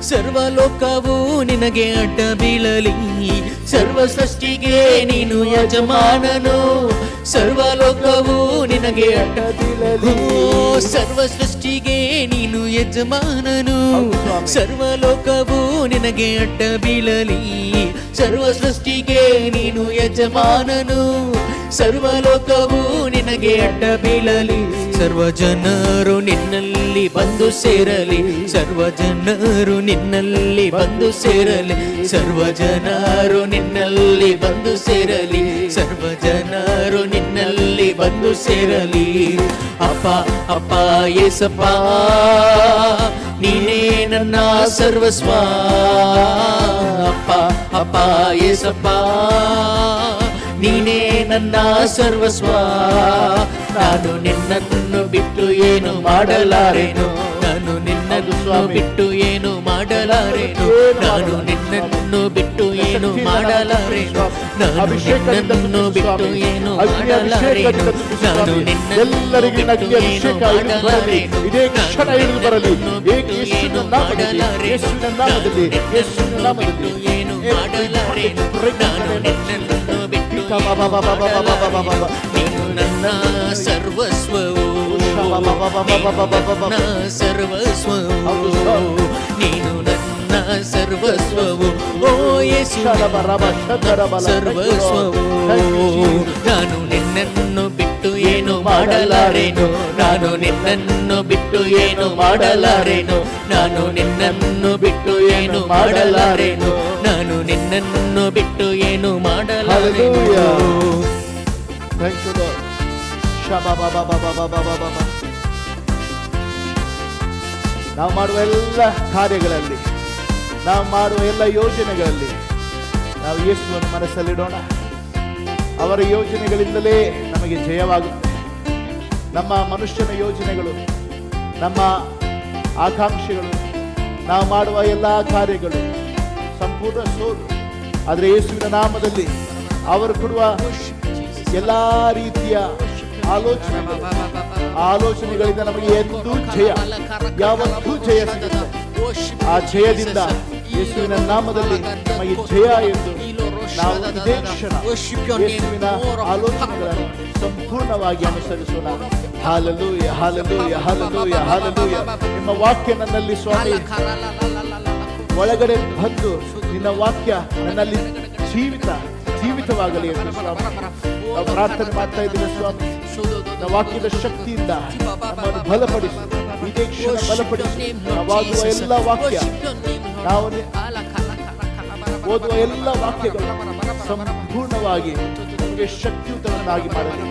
ಸರ್ವಲೋಕವು ನಿನಗೆ ಅಡ್ಡ ಬೀಳಲಿ. ಸರ್ವ ಸೃಷ್ಟಿಗೆ ನೀನು ಯಜಮಾನನು, ಸರ್ವಲೋಕವು ನಿನಗೆ ಅಡ್ಡ ಬೀಳಲಿ. ಓ, ಸರ್ವ ಸೃಷ್ಟಿಗೆ ನೀನು ಯಜಮಾನನು, ಹೌದು ಸ್ವಾಮಿ. ಸರ್ವಲೋಕವು ನಿನಗೆ ಅಡ್ಡ ಬೀಳಲಿ. ಸರ್ವ ಸೃಷ್ಟಿಗೆ ನೀನು ಯಜಮಾನನು, ಸರ್ವಲೋಕವು ನಿನಗೆ ಅಡ್ಡ ಬೀಳಲಿ. ಸರ್ವ ಜನರು ನಿನ್ನಲ್ಲಿ ಬಂದು ಸೇರಲಿ, ಸರ್ವ ಜನರು ನಿನ್ನಲ್ಲಿ ಬಂದು ಸೇರಲಿ, ಸರ್ವ ಜನರು ನಿನ್ನಲ್ಲಿ ಬಂದು ಸೇರಲಿ, ಸರ್ವ ಜನರು ನಿನ್ನಲ್ಲಿ ಬಂದು ಸೇರಲಿ. ಅಪ್ಪ, ಅಪ್ಪ ಯೇಸಪ್ಪ, ನೀನೇ ನನ್ನ ಸರ್ವಸ್ವ. ಅಪ್ಪ, ಅಪ್ಪ ಯೇಸಪ್ಪ, ನೀನೇ ನನ್ನ ಸರ್ವಸ್ವ. ನಾನು ನಿನ್ನನ್ನು ಬಿಟ್ಟು ಏನು ಮಾಡಲಾರೆನು, ನಾನು ನಿನ್ನನ್ನು ಸ್ವಾಮಿ. ಬಿಟ್ಟು ಏನು ಮಾಡಲಾರೆನು, ನಾನು ನಿನ್ನನ್ನು ಬಿಟ್ಟು ಏನು ಮಾಡಲಾರೆನು, ನಾನು ಅಭಿಷೇಕದಿಂದ ನಿನ್ನನ್ನು ತುಂಬಿಸು ಬಿಟ್ಟು ಸ್ವಾಮಿ. ಏನು ಅಗ್ನಿ ಮಾಡಲಾರೆನು, ಅಭಿಷೇಕದಿಂದ ತುಂಬಿಸು ನಾನು ಸ್ವಾಮಿ. ನಿನ್ನನ್ನು ಎಲ್ಲರಿಗೂ ಬಿಟ್ಟು ಅಗ್ನಿ ಏನು ಅಭಿಷೇಕ ಇಳಿದು ಬರಲಿ. ಮಾಡಲಾರೆನು, ಇದೇ ಕ್ಷಣ ನಾನು ಇಳಿದು ಬರಲಿ. ನಿನ್ನನ್ನು ಏ ಬಿಟ್ಟು ಯೇಸುವಿನ ಏನು ನಾಮದಲ್ಲಿ, ಮಾಡಲಾರೆನು, ಯೇಸುವಿನ ನಾಮದಲ್ಲಿ, ನಾನು ಯೇಸುವಿನ ನಿನ್ನನ್ನು ನಾಮದಲ್ಲಿ. ಬಿಟ್ಟು ಏನು ಮಾಡಲಾರೆನು, ನಾನು ನಿನ್ನನ್ನು ಬಿಟ್ಟು ಬಾ, ಬಾ, ಬಾ, ಬಾ, ಬಾ, ಬಾ, ಬಾ, ಬಾ, ಬಾ, ಬಾ. ನೀನು ನನ್ನ ಸರ್ವಸ್ವವು, ನೀನು ನನ್ನ ಸರ್ವಸ್ವವು, ನೀನು ನನ್ನ ಸರ್ವಸ್ವವು, ಓ ಯೇಸು ಸರ್ವಸ್ವವು. ನಾನು ನಿನ್ನನ್ನು ಬಿಟ್ಟು ಏನು ಮಾಡಲಾರೆನು, ನಾನು ನಾನು ನಿನ್ನನ್ನು ಬಿಟ್ಟು ಏನು ಮಾಡಲಾರೆನು, ನಾನು ನಿನ್ನನ್ನು ಬಿಟ್ಟು ಏನು ಮಾಡಲಾರೆನು, ನಾನು ನಿನ್ನನ್ನು ಬಿಟ್ಟು ಏನು ಮಾಡಲಾರೆನು. Hallelujah. Thank you, Lord. Shaba ba ba ba ba ba ba ba ba ba. ನಾವು ಮಾಡುವ ಎಲ್ಲ ಕಾರ್ಯಗಳಲ್ಲಿ, ನಾವು ಮಾಡುವ ಎಲ್ಲ ಯೋಜನೆಗಳಲ್ಲಿ ನಾವು ಯೇಸುವನ್ನು ಮನಸ್ಸಲ್ಲಿಡೋಣ. ಅವರ ಯೋಜನೆಗಳಿಂದಲೇ ನಮಗೆ ಜಯವಾಗುತ್ತೆ. ನಮ್ಮ ಮನುಷ್ಯನ ಯೋಜನೆಗಳು, ನಮ್ಮ ಆಕಾಂಕ್ಷೆಗಳು, ನಾವು ಮಾಡುವ ಎಲ್ಲ ಕಾರ್ಯಗಳು ಸಂಪೂರ್ಣ ಸೋಲು. ಆದರೆ ಯೇಸುವಿನ ನಾಮದಲ್ಲಿ ಅವರು ಕೊಡುವ ಎಲ್ಲ ರೀತಿಯ ಆಲೋಚನೆಗಳು, ಆ ಆಲೋಚನೆಗಳಿಂದ ನಮಗೆ ಎಂದೂ ಜಯ, ಯಾವತ್ತೂ ಜಯ ಸಿಗುತ್ತೆ. ಆ ಜಯದಿಂದ ಯೇಸುವಿನ ನಾಮದಲ್ಲಿ ನಮಗೆ ಜಯ ಎಂದು ನಾವು ಇದೇ ಕ್ಷಣ ಯೇಸುವಿನ ಆಲೋಚನೆಗಳನ್ನು ಸಂಪೂರ್ಣವಾಗಿ ಅನುಸರಿಸೋಣ. Hallelujah, hallelujah, hallelujah, hallelujah. ನಿಮ್ಮ ವಾಕ್ಯ ನನ್ನಲ್ಲಿ ಸ್ವಾಮಿ ಒಳಗಡೆ ಬಂದು, ನಿನ್ನ ವಾಕ್ಯ ನನ್ನಲ್ಲಿ ಜೀವಿತವಾಗಲಿ ಎಂದು ಸ್ವಾಮಿ ನಾವು ಪ್ರಾರ್ಥನೆ ಮಾಡ್ತಾ ಇದ್ದೀವಿ. ಸ್ವಾಮಿ, ನಿನ್ನ ವಾಕ್ಯದ ಶಕ್ತಿಯಿಂದ ನಮ್ಮನ್ನು ಬಲಪಡಿಸು. ಇದೇ ಕ್ಷಣ ಬಲಪಡಿಸು. ನಾವಾಗುವ ಎಲ್ಲ ವಾಕ್ಯ, ನಾವು ಓದುವ ಎಲ್ಲ ವಾಕ್ಯಗಳು ಸಂಪೂರ್ಣವಾಗಿ ನಮಗೆ ಶಕ್ತಿಯುತವನ್ನಾಗಿ ಮಾಡಲಿ.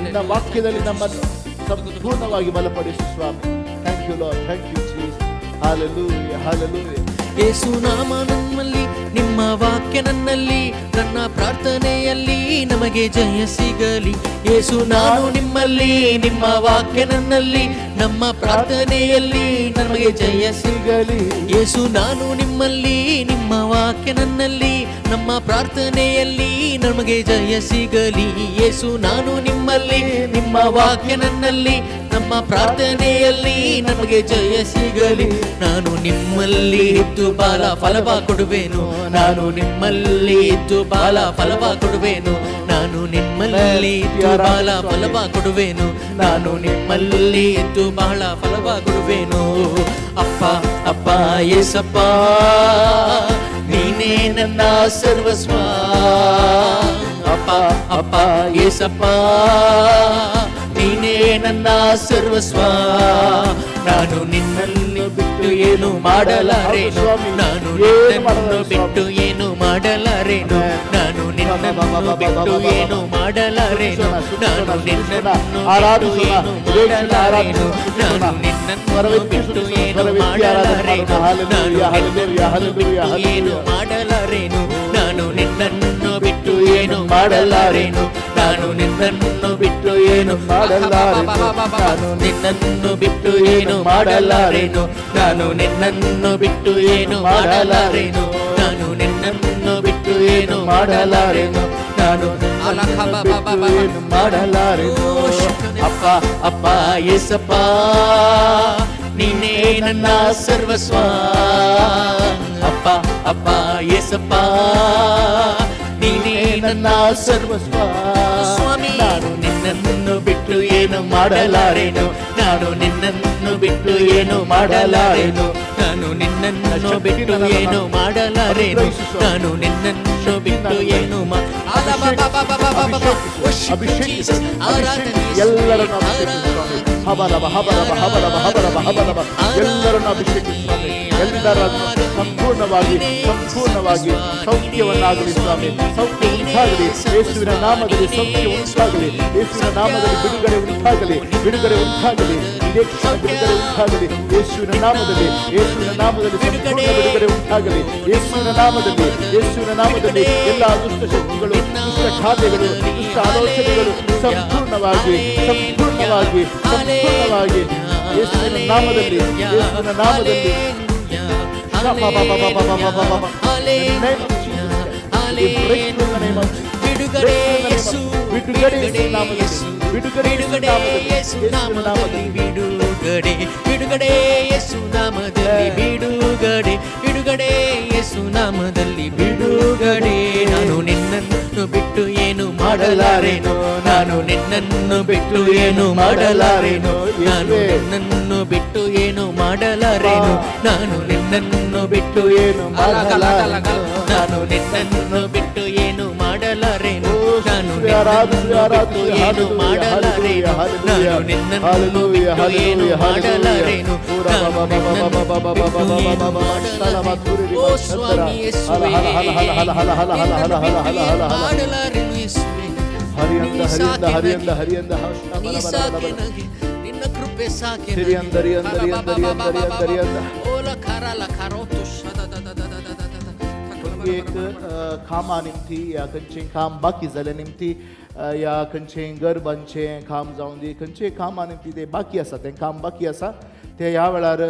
ನಿನ್ನ ವಾಕ್ಯದಲ್ಲಿ ನಮ್ಮನ್ನು ಸಂಪೂರ್ಣವಾಗಿ ಬಲಪಡಿಸು ಸ್ವಾಮಿ. Thank you, Lord. Thank you, Jesus. Hallelujah, hallelujah. ಯೇಸು ನಾಮ ನಮ್ಮಲ್ಲಿ, ನಿಮ್ಮ ವಾಕ್ಯ ನನ್ನಲ್ಲಿ, ನನ್ನ ಪ್ರಾರ್ಥನೆಯಲ್ಲಿ ನಮಗೆ ಜಯ ಸಿಗಲಿ. ಯೇಸು ನಾನು ನಿಮ್ಮಲ್ಲಿ, ನಿಮ್ಮ ವಾಕ್ಯ ನನ್ನಲ್ಲಿ, ನಮ್ಮ ಪ್ರಾರ್ಥನೆಯಲ್ಲಿ ನಮಗೆ ಜಯ ಸಿಗಲಿ. ಯೇಸು ನಾನು ನಿಮ್ಮಲ್ಲಿ, ನಿಮ್ಮ ವಾಕ್ಯ ನನ್ನಲ್ಲಿ, ನಮ್ಮ ಪ್ರಾರ್ಥನೆಯಲ್ಲಿ ನಮಗೆ ಜಯ ಸಿಗಲಿ. ಯೇಸು ನಾನು ನಿಮ್ಮಲ್ಲಿ, ನಿಮ್ಮ ವಾಕ್ಯ ನನ್ನಲ್ಲಿ, ನಮ್ಮ ಪ್ರಾರ್ಥನೆಯಲ್ಲಿ ನಮಗೆ ಜಯ ಸಿಗಲಿ. ನಾನು ನಿಮ್ಮಲ್ಲಿ ಇದ್ದು ಬಾಳ ಫಲವ ಕೊಡುವೆನು. ನಾನು ನಿಮ್ಮಲ್ಲಿ ಇದ್ದು ಬಾಳ ಫಲವ ಕೊಡುವೆನು. ನಾನು ನಿಮ್ಮಲ್ಲಿ ಇದ್ದು ಬಾಳ ಫಲವ ಕೊಡುವೆನು. ನಾನು ನಿಮ್ಮಲ್ಲಿ ಇದ್ದು ಬಹಳ ಫಲವ ಕೊಡುವೆನು. ಅಪ್ಪ, ಅಪ್ಪ, ಏಸಪ್ಪ, ನೀನೇ ನನ್ನ ಸರ್ವಸ್ವ. ಅಪ್ಪ, ಅಪ್ಪ, ಏಸಪ್ಪ, ನೀನೇ ನನ್ನ ಸರ್ವಸ್ವ. ನಾನು ನಿನ್ನನ್ನು ಬಿಟ್ಟು ಏನು ಮಾಡಲಾರೇನು. ನಾನು ನಿನ್ನನ್ನು ಬಿಟ್ಟು ಏನು ಮಾಡಲಾರೇನು. ನಾನು ನಿನ್ನನ್ನು ಬಿಟ್ಟು ಏನು ಮಾಡಲಾರೇನು. ನಾನು ನಿನ್ನನ್ನು ಬಿಟ್ಟು ಏನು ಮಾಡಲಾರೇನು. ನಾನು ನಿನ್ನನ್ನು ಬಿಟ್ಟು ಏನು ಮಾಡಲಾರೇನು. ನಾನು ನಿನ್ನನ್ನು ಬಿಟ್ಟು ಏನು ಮಾಡಲಾರೇನು. ನಾನು ನಿನ್ನನ್ನು ಬಿಟ್ಟು ಏನು ಮಾಡಲಾರೇನು. ನಾನು ನಿನ್ನನ್ನು ಬಿಟ್ಟು ಏನು ಮಾಡಲಾರೆನು. ನಾನು ನಿನ್ನನ್ನು ಬಿಟ್ಟು ಏನು ಮಾಡಲಾರೇನು. ನಾನು ನಿನ್ನನ್ನು ಬಿಟ್ಟು ಏನು ಮಾಡಲಾರೇನು. ನಾನು ನಿನ್ನನ್ನು ಬಿಟ್ಟು ಏನು ಮಾಡಲಾರೇನು. ನಾನು ಬಿಟ್ಟು ಏನು ಮಾಡಲಾರೆನು. ಅಪ್ಪ, ಅಪ್ಪ, ಏಸಪ್ಪ, ನೀನೇ ನನ್ನ ಸರ್ವಸ್ವ. ಅಪ್ಪ, ಅಪ್ಪ, ಏಸಪ್ಪ, ನೀನೇ ನನ್ನ ಸರ್ವಸ್ವ. ಸ್ವಾಮಿ, ನಾನು ನಿನ್ನನ್ನು ಬಿಟ್ಟು ಏನು ಮಾಡಲಾರೇನು. ನಾನು ನಿನ್ನನ್ನು ಬಿಟ್ಟು ಏನು ಮಾಡಲಾರೇನು. ನಾನು ನಿನ್ನನ್ನು ಬಿಟ್ಟು ಏನು ಮಾಡಲಾರೇನು. ನಾನು ನಿನ್ನನ್ನು ಬಿಟ್ಟು ಏನು. ಎಲ್ಲರನ್ನು ಅಭಿಷೇಕಿಸು ಸ್ವಾಮಿ. ಹಬರಬ ಹಬರಬ ಹಬರಬ ಹಬರಬ ಹಬರಬ. ಎಲ್ಲರನ್ನು ಅಭಿಷೇಕಿಸು ಸ್ವಾಮಿ. ಎಲ್ಲರನ್ನು ಸಂಪೂರ್ಣವಾಗಿ, ಸಂಪೂರ್ಣವಾಗಿ ಸೌಖ್ಯವನ್ನಾಗಲಿ ಸ್ವಾಮಿ. ಸೌಖ್ಯ ಉಂಟಾಗಲಿ ಯೇಸುವಿನ ನಾಮದಲ್ಲಿ. ಸೌಖ್ಯ ಉಂಟಾಗಲಿ ಯೇಸುವಿನ ನಾಮದಲ್ಲಿ. ಬಿಡುಗಡೆ ಉಂಟಾಗಲಿ, ಬಿಡುಗಡೆ ಉಂಟಾಗಲಿ. ಇದೇ ಕ್ಷಣ ಬಿಡುಗಡೆ ಉಂಟಾಗಲಿ ಯೇಸುವಿನ ನಾಮದಲ್ಲಿ. ಯೇಸುವಿನ ನಾಮದಲ್ಲಿ ಸಂಪೂರ್ಣ ಬಿಡುಗಡೆ ಉಂಟಾಗಲಿ ಯೇಸುವಿನ ನಾಮದಲ್ಲಿ. ಯೇಸುವಿನ ನಾಮದಲ್ಲಿ ಎಲ್ಲ ದುಷ್ಟ ಶಕ್ತಿಗಳು, ದುಷ್ಟ ಕಾರ್ಯಗಳು, ದುಷ್ಟ ಆಲೋಚನೆಗಳು ಸಂಪೂರ್ಣವಾಗಿ, ಸಂಪೂರ್ಣವಾಗಿ, ಸಂಪೂರ್ಣವಾಗಿ ಯೇಸುವಿನ ನಾಮದಲ್ಲಿ, ಯೇಸುವಿನ ನಾಮದಲ್ಲಿ. In the name of Jesus. We break through in the name of Jesus. ಬಿಡುಗಡೆ ಯೇಸು. ಬಿಡುಗಡೆ ಯೇಸು ನಾಮದಲ್ಲಿ. ಬಿಡುಗಡೆ ಯೇಸು ಬಿಡುಗಡೆ ನಾಮದಲ್ಲಿ. ಯೇಸು ಯೇಸುವಿನ ನಾಮದಲ್ಲಿ ಬಿಡುಗಡೆ. ಬಿಡುಗಡೆ ಯೇಸು ನಾಮದಲ್ಲಿ ಬಿಡುಗಡೆ. ಬಿಡುಗಡೆ ಯೇಸು ನಾಮದಲ್ಲಿ ಬಿಡುಗಡೆ. ನಾನು ನಿನ್ನನ್ನು ಬಿಟ್ಟು ಏನು ಮಾಡಲಾರೇನು. ನಾನು ನಿನ್ನನ್ನು ಬಿಟ್ಟು ಏನು ಮಾಡಲಾರೇನು. ನಾನು ನಿನ್ನನ್ನು ಬಿಟ್ಟು ಏನು ಮಾಡಲಾರೇನು. ನಾನು ನಿನ್ನನ್ನು ಬಿಟ್ಟು ಏನು ಮಾಡಲಾರೆನು. ನಾನು ನಿನ್ನನ್ನು ಬಿಟ್ಟು ಏನು ಮಾಡಲಾರೇನು. ನಾನು ಸ್ತುತಿಸುವೆ, ಆರಾಧಿಸುವೆ, ನಿನ್ನನ್ನು ಬಿಟ್ಟು ಆರಾಧಿಸುವೆ. ಏನು ಹಾಲೆಲೂಯಾ, ಮಾಡಲಾರೇನು. ಹಾಲೆಲೂಯಾ, ನಾನು ನಿನ್ನನ್ನು ಹಾಲೆಲೂಯಾ, ಬಿಟ್ಟು ಏನು ಹಾಲೆಲೂಯಾ, ಮಾಡಲಾರೇನು. ಪೂರ ನಾನು ಬಾ ಬಾ ಬಾ ಬಾ ಬಾ ಬಾ ಬಾ ನಿನ್ನನ್ನು ಬಾ ಬಿಟ್ಟು ಏನು ಬಾ ಬಾ ಬಾ ಮಾಡಲಾರೇನು. ತುರಿ ಓ ಬಾ ಸ್ವಾಮಿ ಯೇಸುವೇ, ಹಲ ಹಲ ಹಲ ಹಲ ಹಲ ಹಲ ಹಲ ಹಲ ನಿನ್ನನ್ನು ಹಲ ಬಿಟ್ಟು ಹಲ ಏನು ಹಲ ಹಲ. ಮಾಡಲಾರೆನು ಯೇಸುವೇ. ಹರಿಯಂದ ನೀ ಹರಿಯಂದ ಸಾಕೆ ಹರಿಯಂದ ನನಗೆ. ಹರಿಯಂದ ನೀ ಸಾಕೆ ನನಗೆ. ನಿನ್ನ ಕೃಪೆ ಸಾಕೆ ಸಿರಿ ನನಗೆ. ಅಂದರಿ ಅಂದರಿ ಅಂದರಿ ಅಂದರಿ ಅಂದರಿ ಅಂದ. ಓಲ ಖರ ಲಖರೋ ತುಷ the the the the the the the the. एक कामा निमती या खंयचें काम बाकी जाल्या निमती या खंयचें गर्भांचें काम जावन दी, खंयचें कामा निमती तें बाकी आसा, तें काम बाकी आसा, तें ह्या वेळार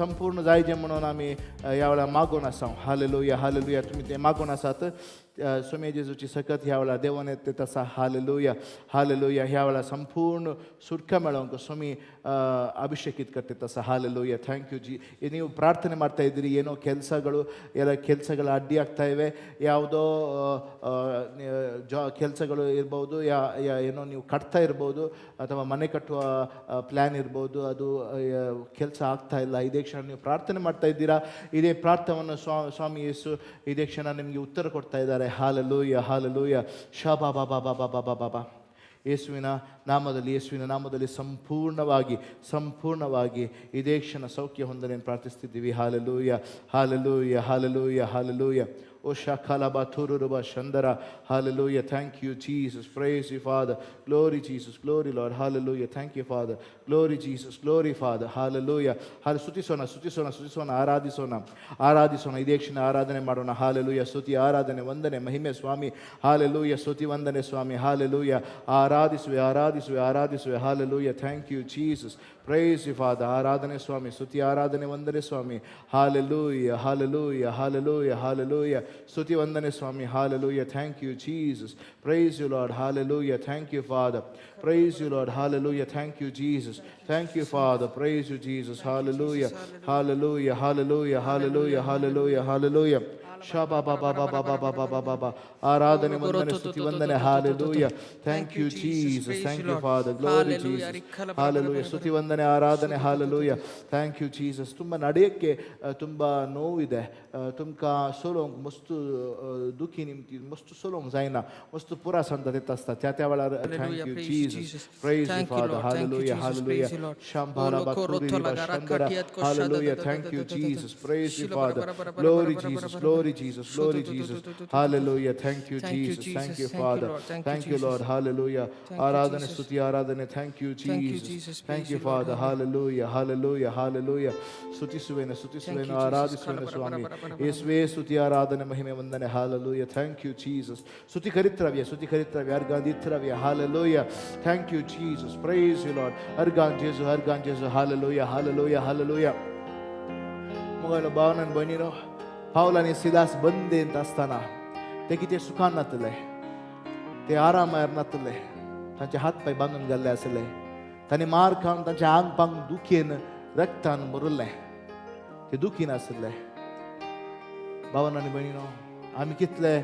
संपूर्ण जायचें म्हणून आमी ह्या वेळार मागून आसा. Hallelujah, hallelujah. तुमी तें मागून आसात. स्वामी जेजूची सकत ह्या वेळार देवान येत आसा. Hallelujah, hallelujah. ह्या वेळार संपूर्ण सुटका मेळोवंक स्वामी ಅಭಿಷೇಕಿತ ಕರ್ತಿತ್ತು ಸಹ. Hallelujah, thank you G. ನೀವು ಪ್ರಾರ್ಥನೆ ಮಾಡ್ತಾ ಇದ್ದೀರಿ, ಏನೋ ಕೆಲಸಗಳು, ಎಲ್ಲ ಕೆಲಸಗಳು ಅಡ್ಡಿ ಆಗ್ತಾ ಇವೆ, ಯಾವುದೋ ಕೆಲಸಗಳು ಇರ್ಬೋದು, ಯಾ ಯಾ- ಏನೋ ನೀವು ಕಟ್ತಾ ಇರ್ಬೋದು ಅಥವಾ ಮನೆ ಕಟ್ಟುವ ಪ್ಲ್ಯಾನ್ ಇರ್ಬೋದು, ಅದು ಕೆಲಸ ಆಗ್ತಾ ಇಲ್ಲ. ಇದೇ ಕ್ಷಣ ನೀವು ಪ್ರಾರ್ಥನೆ ಮಾಡ್ತಾ ಇದ್ದೀರಾ. ಇದೇ ಪ್ರಾರ್ಥವನ್ನು ಸ್ವಾಮಿ ಯೇಸು ಇದೇ ಕ್ಷಣ ನಿಮಗೆ ಉತ್ತರ ಕೊಡ್ತಾ ಇದ್ದಾರೆ. Hallelujah, hallelujah. ಶಾ ಬಾ ಬಾ ಬಾ ಬಾ ಬಾ ಬಾ ಬಾ ಬಾ. ಯೇಸುವಿನ ನಾಮದಲ್ಲಿ, ಯೇಸುವಿನ ನಾಮದಲ್ಲಿ ಸಂಪೂರ್ಣವಾಗಿ, ಸಂಪೂರ್ಣವಾಗಿ ಇದೇ ಕ್ಷಣ ಸೌಖ್ಯ ಹೊಂದನೆ ಪ್ರಾರ್ಥಿಸ್ತಿದ್ದೀವಿ. Hallelujah, hallelujah, hallelujah, hallelujah. ಓ ಶಖಲಬ ಥುರುರುಬ ಶಂದರ. Hallelujah. Thank you, Jesus. Praise you, Father. Glory, Jesus. Glory, Lord. Hallelujah. Thank you, Father. Glory, Jesus. Glory, Father. Hallelujah. ಹಾಲೆ ಸ್ತುತಿಸೋಣ, ಸ್ತುತಿಸೋಣ, ಸ್ತುತಿಸೋಣ, ಆರಾಧಿಸೋಣ, ಆರಾಧಿಸೋಣ. ಇದೇ ಕ್ಷಣ ಆರಾಧನೆ ಮಾಡೋಣ. ಹಾಲೆಲೂಯ. ಸ್ತುತಿ, ಆರಾಧನೆ, ವಂದನೆ, ಮಹಿಮೆ ಸ್ವಾಮಿ. ಹಾಲೆಲೂಯ. ಸ್ತುತಿ, ವಂದನೆ ಸ್ವಾಮಿ. ಹಾಲೆಲೂಯ. ಆರಾಧಿಸುವೆ, ಆರಾಧಿಸುವೆ, ಆರಾಧಿಸುವೆ. Hallelujah. Thank you, Jesus. Praise you, Father. ಆರಾಧನೆ ಸ್ವಾಮಿ, ಸ್ತುತಿ, ಆರಾಧನೆ, ವಂದನೆ ಸ್ವಾಮಿ. Hallelujah, hallelujah, hallelujah, hallelujah. ಸ್ತುತಿ, ವಂದನೆ ಸ್ವಾಮಿ. Hallelujah. Thank you, Jesus. Praise you, Lord. Hallelujah. Thank you, Father. Praise you, Lord. Hallelujah. Thank you, Jesus. Thank you, Father. Praise you, Jesus. Hallelujah, hallelujah, hallelujah, hallelujah, hallelujah, hallelujah. Shah ಬಾ ಬಾ ಬಾ ಬಾ ಬಾ ಬಾ ಬಾ ಬಾ ಬಾ ಬಾ. ಆರಾಧನೆ, ವಂದನೆ, ಸ್ತುತಿ, ವಂದನೆ. Hallelujah. Thank you, Jesus. Thank you, Father. Glory, Jesus. Hallelujah. ಸ್ತುತಿ, ವಂದನೆ, ಆರಾಧನೆ. ಹಾಲೆಲೂಯ. Thank you, Jesus. ತುಂಬ ನಡೆಯಕ್ಕೆ ತುಂಬ ನೋವಿದೆ. तुमकां सोलोवंक मस्त दुखी निमती मस्त सोलोवंक जायना, मस्त पुरा सांगता तेत आसता त्या त्या वेळार. Thank you, Jesus. Praise you, Father. Hallelujah, hallelujah. ಶಾಂಭಾಲ hallelujah. Thank you, Jesus. Praise you, Father. Glory, Jesus. Glory, Jesus. Glory, Jesus. Hallelujah. Thank you, Jesus. Thank you, Father. Thank you, Lord. Hallelujah. ಆರಾಧನೆ, ಸ್ತುತಿ, ಆರಾಧನೆ. Thank you, Jesus. Thank you, Father. Hallelujah, hallelujah, hallelujah. ಸ್ತುತಿಸುವೆನು, ಸ್ತುತಿಸುವೆನು, ಆರಾಧಿಸುವೆನು ಸ್ವಾಮಿ ಯೇಸುವೇ. ಸ್ತುತಿ, ಆರಾಧನೆ, ಮಹಿಮೆ, ವಂದನೆ. Hallelujah. Thank you, Jesus. ಸ್ತುತಿ ಕರಿತ್ರವ್ಯ, ಸ್ತುತಿ ಕರಿತ್ರವ್ಯ, argon ದಿತ್ರವ್ಯ. Hallelujah. Thank you, Jesus. Praise you, Lord. Argon Jesu, argon Jesu. Hallelujah, hallelujah, hallelujah. मोगायलो भावन आनी भयणीनो, पावल आनी सिलास बंदेंत आसतना ते कितें सुखान नातले, ते आरामार नातले. तांचे हात पांय बांदून घाल्ले आसले. तांणी मार खावन तांचे आंग पांग दुखीन रक्तान भरिल्लें. ते दुखीन आसले. भावन आनी भयणीनो, आमी कितले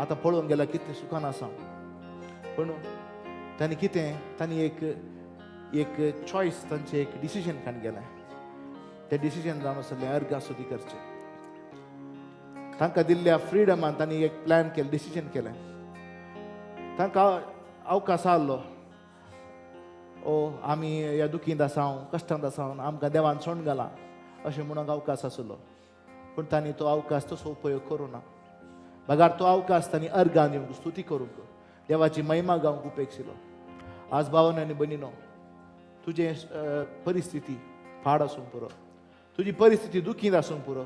आतां पळोवंक गेल्यार कितले सुखान आसा, पूण तांणी कितें, तांणी एक एक चॉयस, तांचें एक डिसिजन काडून गेलें. तें डिसिजन जावन आसलें अर्गां स्तुती करचें. तांकां दिल्ल्या फ्रिडमान तांणी एक प्लॅन केलें, डिसिजन केलें. तांकां अवकाश आहलो, ओ आमी ह्या दुखींत आसा, कश्टांत आसा, आमकां देवान सोडून घाला अशें म्हणूंक अवकाश आसलो. पूण तांणी तो अवकाश तसो उपयोग करूं ना. बगार तो अवकाश तांणी अर्गां दिवंक, स्तुती करूंक, देवाची महिमा गावंक उपेक्षिलो. आज भावन आनी भयणीनो, तुजें परिस्थिती पाड आसूंक पुरो, तुजी परिस्थिती दुखींत आसूंक पुरो,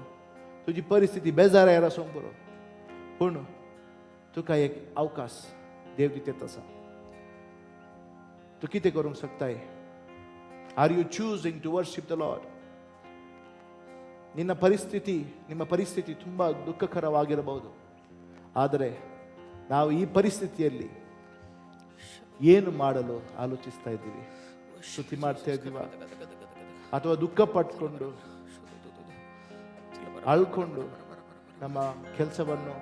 तुजी परिस्थिती बेजारायर आसूंक पुरो, पूण तुका एक अवकाश देव दितेत आसा. तूं कितें करूंक शकताय? Are you choosing to worship the Lord? ನಿನ್ನ ಪರಿಸ್ಥಿತಿ, ನಿಮ್ಮ ಪರಿಸ್ಥಿತಿ ತುಂಬ ದುಃಖಕರವಾಗಿರಬಹುದು. ಆದರೆ ನಾವು ಈ ಪರಿಸ್ಥಿತಿಯಲ್ಲಿ ಏನು ಮಾಡಲು ಆಲೋಚಿಸ್ತಾ ಇದ್ದೀವಿ? ಸ್ತುತಿ ಮಾಡ್ತಾ ಇದ್ದೀವ ಅಥವಾ ದುಃಖ ಪಟ್ಕೊಂಡು, ಅಳ್ಕೊಂಡು, ನಮ್ಮ ಕೆಲಸವನ್ನು,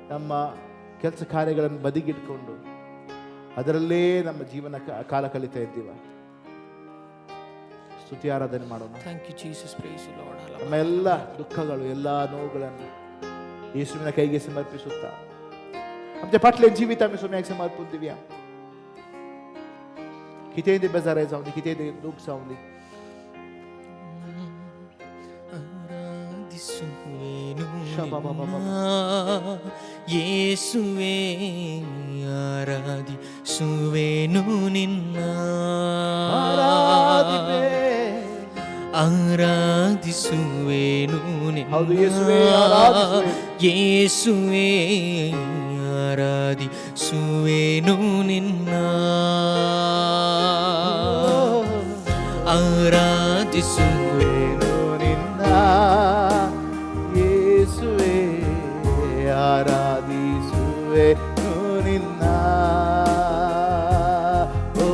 ನಮ್ಮ ಕೆಲಸ ಕಾರ್ಯಗಳನ್ನು ಬದಿಗಿಟ್ಕೊಂಡು ಅದರಲ್ಲೇ ನಮ್ಮ ಜೀವನ ಕಾಲ ಕಳೀತಾ ಇದ್ದೀವ? ಸ್ತುತಿ ಆರಾಧನೆ ಮಾಡೋಣ. Thank you, Jesus. Praise you, Lord. ನಮ್ಮ ಎಲ್ಲ ದುಃಖಗಳು, ಎಲ್ಲ ನೋವುಗಳನ್ನು ಯೇಸುವಿನ ಕೈಗೆ ಸಮರ್ಪಿಸುತ್ತಾ, आमच्या फाटलें जिवीत आमी सोम्याक समर्पण दिवया. कितेंय ते बेजाराय जावं दी, कितेंय ते दूख जावं दी. ಆರಾಧಿಸುವೆನು ಶಬಾಬಾಬಾಬಾ. ನಿನ್ನ. ಯೇಸುವೇ ಆರಾಧಿಸುವೆನು ನಿನ್ನ. ಆರಾಧಿಪೆ. ಆರಾಧಿಸುವೆನು ನಿನ್ನ. ಹೌದು, ಯೇಸುವೇ, ಆರಾಧಿಸುವೆ. ಯೇಸುವೇ ಆರಾಧಿಸುವೆನು ನಿನ್ನ. ಆರಾಧಿಸುವೆ. ವೇನು ನಿನ್ನ, ಯೇಸುವೇ ಆರಾಧಿಸುವೆ ನಿನ್ನ. ಓ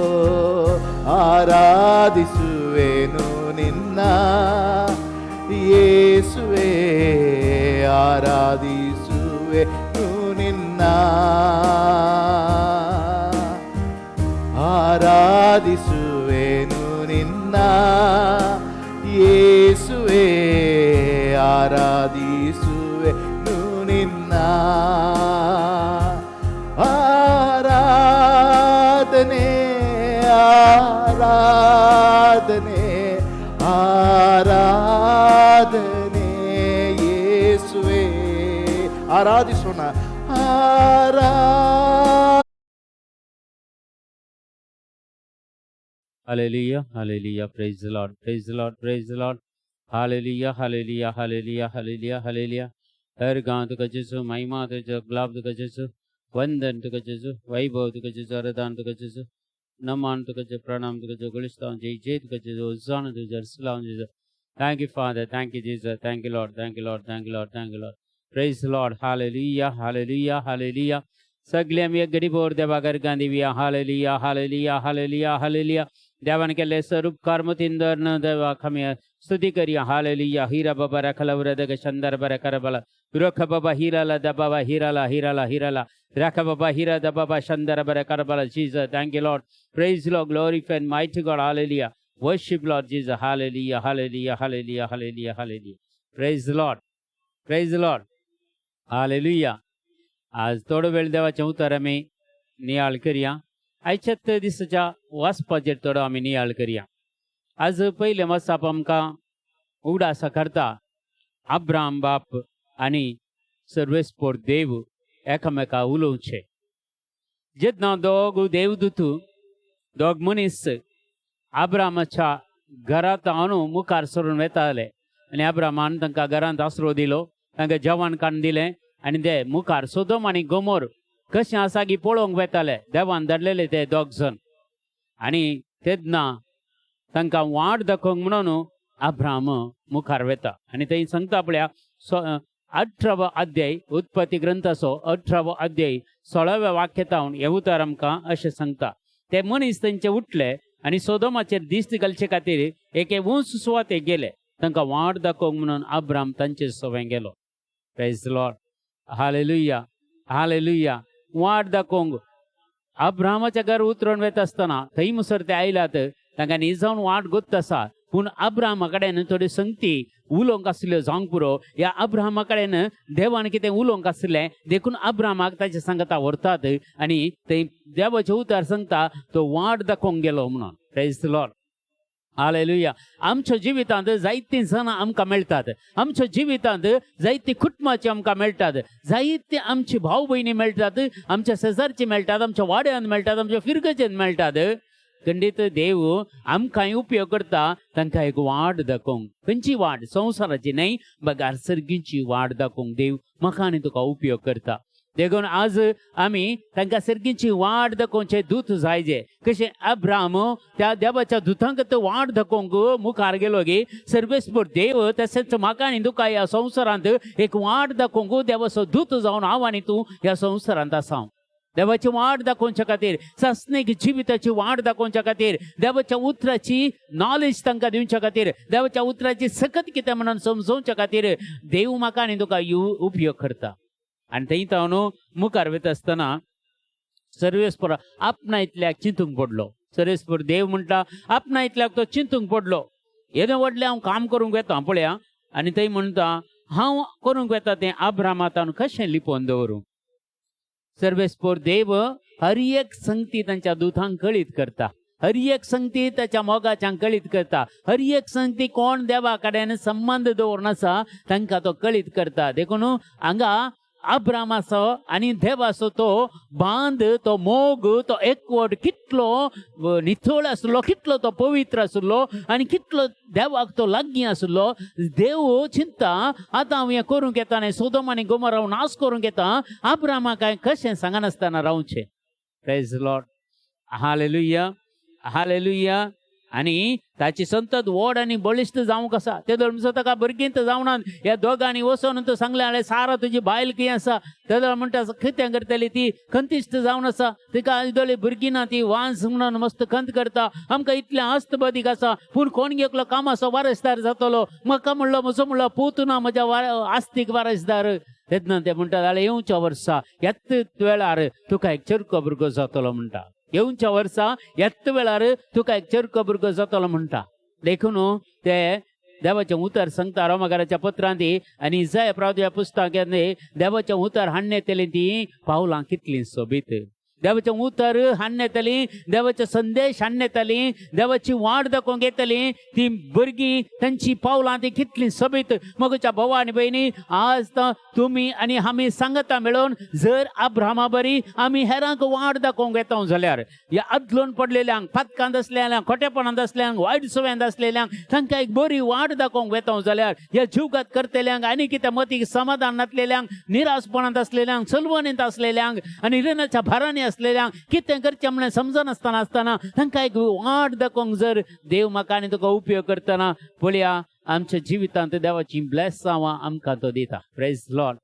ಆರಾಧಿಸುವೆನು ನಿನ್ನ, ಯೇಸುವೇ ಆರಾಧಿಸುವೆ ನಿನ್ನ. ಆರಾಧಿಸುವೆನು ನಿನ್ನ, ಯೇಸುವೇ ಆರಾಧಿಸುವೆನು ನಿನ್ನ. ಆರಾಧನೆ ಆರಾಧನೆ ಆರಾಧನೆ ಯೇಸುವೇ. ಆರಾಧಿಸೋಣ. ಆರಾ Hallelujah, hallelujah, praise the Lord, praise the Lord, praise the Lord. Hallelujah, hallelujah, hallelujah, hallelujah, hallelujah. हर गांव तुका जेसू, महिमा तुझो, गुलाब तुका जेसू, वंदन तुका जेसू, वैभव तुका जेसू, आराधन तुका जेसू, नमन तुका जेसू, प्रणाम तुका जेसू, गुलिस्तान जय जय तुका जेसू, होसाना तुझो, सलाम तुझो. Thank you, Father. Thank you, Jesus. Thank you, Lord. Thank you, Lord. Thank you, Lord. Thank you, Lord. Praise the Lord. Hallelujah, hallelujah, hallelujah. सगळे आमी एक गरीब देवा गरगां दिवया. Hallelujah, hallelujah, hallelujah, hallelujah. देवान केल्ले स्वरूप कर्म तीन देवाक आमी स्तुती करया. हालेलुया. हिरा बाबा रखला उरदग शंदर बर करबला रोख बाबा हिराला the Baba हिराला हिराला हिराला रख बाबा हिरा the Baba शंदर बर Karbala. Jesus, thank you Lord. Praise Lord. Glorify and mighty God. Hallelujah. Worship Lord Jesus. Hallelujah, hallelujah, hallelujah, hallelujah, hallelujah. Praise Lord, praise Lord. Hallelujah. आज थोडो वेळ देवाचें उतर आमी नियाळ करया. आयच्याच दिसाच्या वाचपाचेर थोडो आमी नियाळ करया. आज पयलें वाचप आमकां उगडासा करता अब्राम बाप आनी सर्वेस्पोर देव एकामेका उलोवचे. जेन्ना दोग देवदूत, दोग मनीस अब्रामाच्या घरांत हांव मुखार सरून वेताले आनी अब्रामान तांकां घरांत आसरो दिलो, तांकां जेवण काडून दिलें आनी ते मुखार सोदोम आनी गोमोर कशें आसा की पळोवंक वेताले. देवान धाडलेले ते दोग जण आनी तेन्ना तांकां वाट दाखोवंक म्हणून अब्राम मुखार वेता आनी थंय सांगता पळया 18वो अध्याय, उत्पत्ती ग्रंथाचो 18वो अध्याय 16व्या वाक्यतावन हे उतर आमकां अशें सांगता. ते मनीस थंयचे उठले आनी सोदोमाचेर दिश्ट घालचे खातीर एके उंच सुवातेक गेले. तांकां वाट दाखोवंक म्हणून अब्राम तांचे सवें गेलो. Praise Lord. Hallelujah, hallelujah. वाट दाखोवंक अब्रामाच्या घर उतरून वेता आसतना थंय मुसर ते आयल्यात. तांकां निजावन वाट गोत्त आसा, पूण अब्रामा कडेन थोडी संगती उलोवंक आसल्यो जावंक पुरो. ह्या अब्रामा कडेन देवान कितें उलोवंक आसलें देखून अब्रामाक ताचे सांगता व्हरतात आनी थंय देवाचें उतर सांगता तो वाट दाखोवंक गेलो म्हणून. Praise Lord. Hallelujah. आमच्या जिवितांत जायतीं जाणां आमकां मेळटात. आमच्या जिवितांत जायती कुटुंबाची आमकां मेळटात, जायती आमची भाव भयणी मेळटात, आमच्या शेजारची मेळटात, आमच्या वाड्यांत मेळटात, आमच्या फिरगजेंत मेळटात. खंडीत देव आमकांय उपयोग करता तांकां एक वाट दाखोवंक. खंयची वाट? संवसाराची न्हय, बगार सर्गीची वाट दाखोवंक देव म्हाका आनी तुका उपयोग करता. देखून आज आमी तांकां सर्गीची वाट दाखोवचे दूत जायजे. कशें अब्राम त्या देवाच्या दुतांक तो वाट दाखोवंक मुखार गेलो गी सर्वेस्पर देव, तशेंच म्हाका आनी तुका ह्या संवसारांत एक वाट दाखोवंक देवाचो दूत जावन हांव आनी तूं ह्या संवसारांत आसा. देवाची वाट दाखोवच्या खातीर, सासणीक जिविताची वाट दाखोवच्या खातीर, देवाच्या उतराची नॉलेज तांकां दिवच्या खातीर, देवाच्या उतराची सकत कितें म्हणून समजोवच्या खातीर देव म्हाका आनी तुका उपयोग करता. आनी थंय तावन मुखार वता आसतना सर्वेस्पर आपणा इतल्याक चिंतूंक पडलो. सर्वेस्पर देव म्हणटा आपणा इतल्याक तो चिंतूंक पडलो. येदें व्हडलें हांव काम करूंक वेता पळया, आनी थंय म्हणटा हांव करूंक वेता तें अब्रामा तावन कशें लिपोवन दवरूं. सर्वेस्पोर देव हर एक संगती तांच्या दुतांक कळीत करता, हर एक संगती ताच्या मोगाच्यांक कळीत करता, हर एक संगती कोण देवा कडेन संबंद दवरून आसा तांकां तो कळीत करता. देखून हांगा अब्रामाचो आनी देवाचो तो बांद, तो मोग, तो एकवट कितलो नितळ आसलो, कितलो तो पवित्र आसलो आनी कितलो देवाक तो लागीं आसलो. देव चिंता आतां हांव हें करूंक येता आनी सोदोम आनी गोमोरा हांव नाश करूंक येता, अब्रामाक कांय कशें सांगनासतना रावचें. प्रेज लॉर्ड, हालेलुया, हालेलुया. आनी ताची संतत व्हड आनी बळिश्ट जावंक आसा. ते म्हणटा ताका भुरगीं तर जावना, ह्या दोगांनी वचोन तो सांगलें, आळे सारा तुजी बायल खंय आसा? तेदळ म्हणटा कितें करतली ती, खंतिश्ट जावन आसा, तिका इदोली भुरगीं ना, ती वांस म्हणून मस्त खंत करता. आमकां इतलें आस्त बदीक आसा, पूण कोण एकलो कामाचो वारसदार जातलो? म्हाका म्हणलो म्हजो म्हणलो पूत ना म्हज्या आस्तीक वारसदार. तेन्ना ते म्हणटा जाल्यार येवच्या वर्सा येत वेळार तुका एक चरको भुरगो जातलो म्हणटा. येवच्या वर्सा येत वेळार तुका एक चरको भुरगो जातलो म्हणटा. देखून ते देवाचें उतर सांगता रोमाकाराच्या पत्रांत आनी इजाया प्रवाद्या पुस्तकांत देवाचें उतर हाडण्यातली ती पावलां कितलीं सोबीत. देवाचें उतर हाडण्यातली, देवाचो संदेश हाडण्यातली, देवाची वाट दाखोवंक येतली ती भुरगीं, तांची पावलां ती कितलीं सोबीत. मगच्या भावा आनी भयणी, आज तुमी आनी आमी सांगता मेळोवन जर अब्रामा बरी आमी हेरांक वाट दाखोवंक येता जाल्यार, ह्या आदलोन पडलेल्यांक, पातकांत आसलेल्यांक, खोटेपणांत आसल्यांक, वायट सवयांत आसलेल्यांक तांकां एक बरी वाट दाखोवंक वेता जाल्यार, ह्या जीवघात करतल्यांक आनी कितें मतीक समाधान नासलेल्यांक, निराशपणांत आसलेल्यांक, चलवणींत आसलेल्यांक आनी रिणाच्या भारांनी आसलेल्यांक कितें करचें म्हणलें समजनासतना आसतना तांकां एक वाट दाखोवंक जर देव म्हाका आनी तुका उपयोग करतना पळया, आमच्या जिवितांत देवाची ब्लेसांवां आमकां तो दिता. प्रेज लॉर्ड,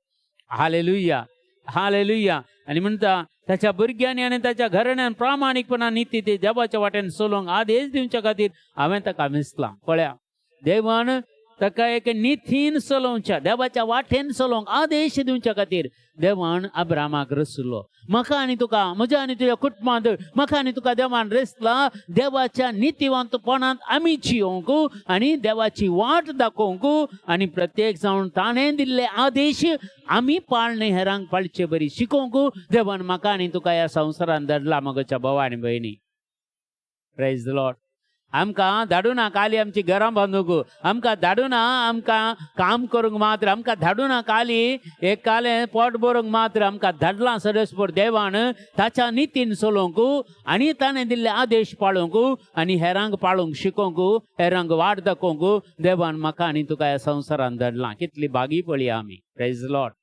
हालेलुया, हालेलुया. आनी म्हणटा ताच्या भुरग्यांनी आनी ताच्या घराण्यान प्रामाणीकपणान निती ते देवाच्या वाटेन चलोवंक आदेश दिवच्या खातीर हांवें ताका विसलां. पळया, देवान ताका एक नितीन चलोवच्या, देवाच्या वाटेन चलोवंक आदेश दिवच्या खातीर देवान अब्रामाक रसलो. म्हाका आनी तुका, म्हज्या आनी तुज्या कुटुंबांत म्हाका आनी तुका देवान रसला देवाच्या नितीवंतपणांत आमी जियोवंक आनी देवाची वाट दाखोवंक आनी प्रत्येक जावन ताणें दिल्ले आदेश आमी पाळणे हेरांक पाळचे बरी शिकोवंक देवान म्हाका आनी तुका ह्या संवसारान धाडला. मगच्या भावा आनी भयणी, प्रेज the Lord. आमकां धाडुना काली आमची घरां बांदूंक, आमकां धाडुना आमकां काम करूंक मात्र, आमकां धाडुना काली एक कालें पोट भरूंक मात्र, आमकां धाडलां सरस्पर देवान ताच्या नितीन चलोवंक आनी ताणें दिल्ले आदेश पाळोवंक आनी हेरांक पाळोवंक शिकोवंक, हेरांक वाट दाखोवंक देवान म्हाका आनी तुका ह्या संवसारान धाडलां. कितली भागी पळया आमी. प्रेज लॉर्ड,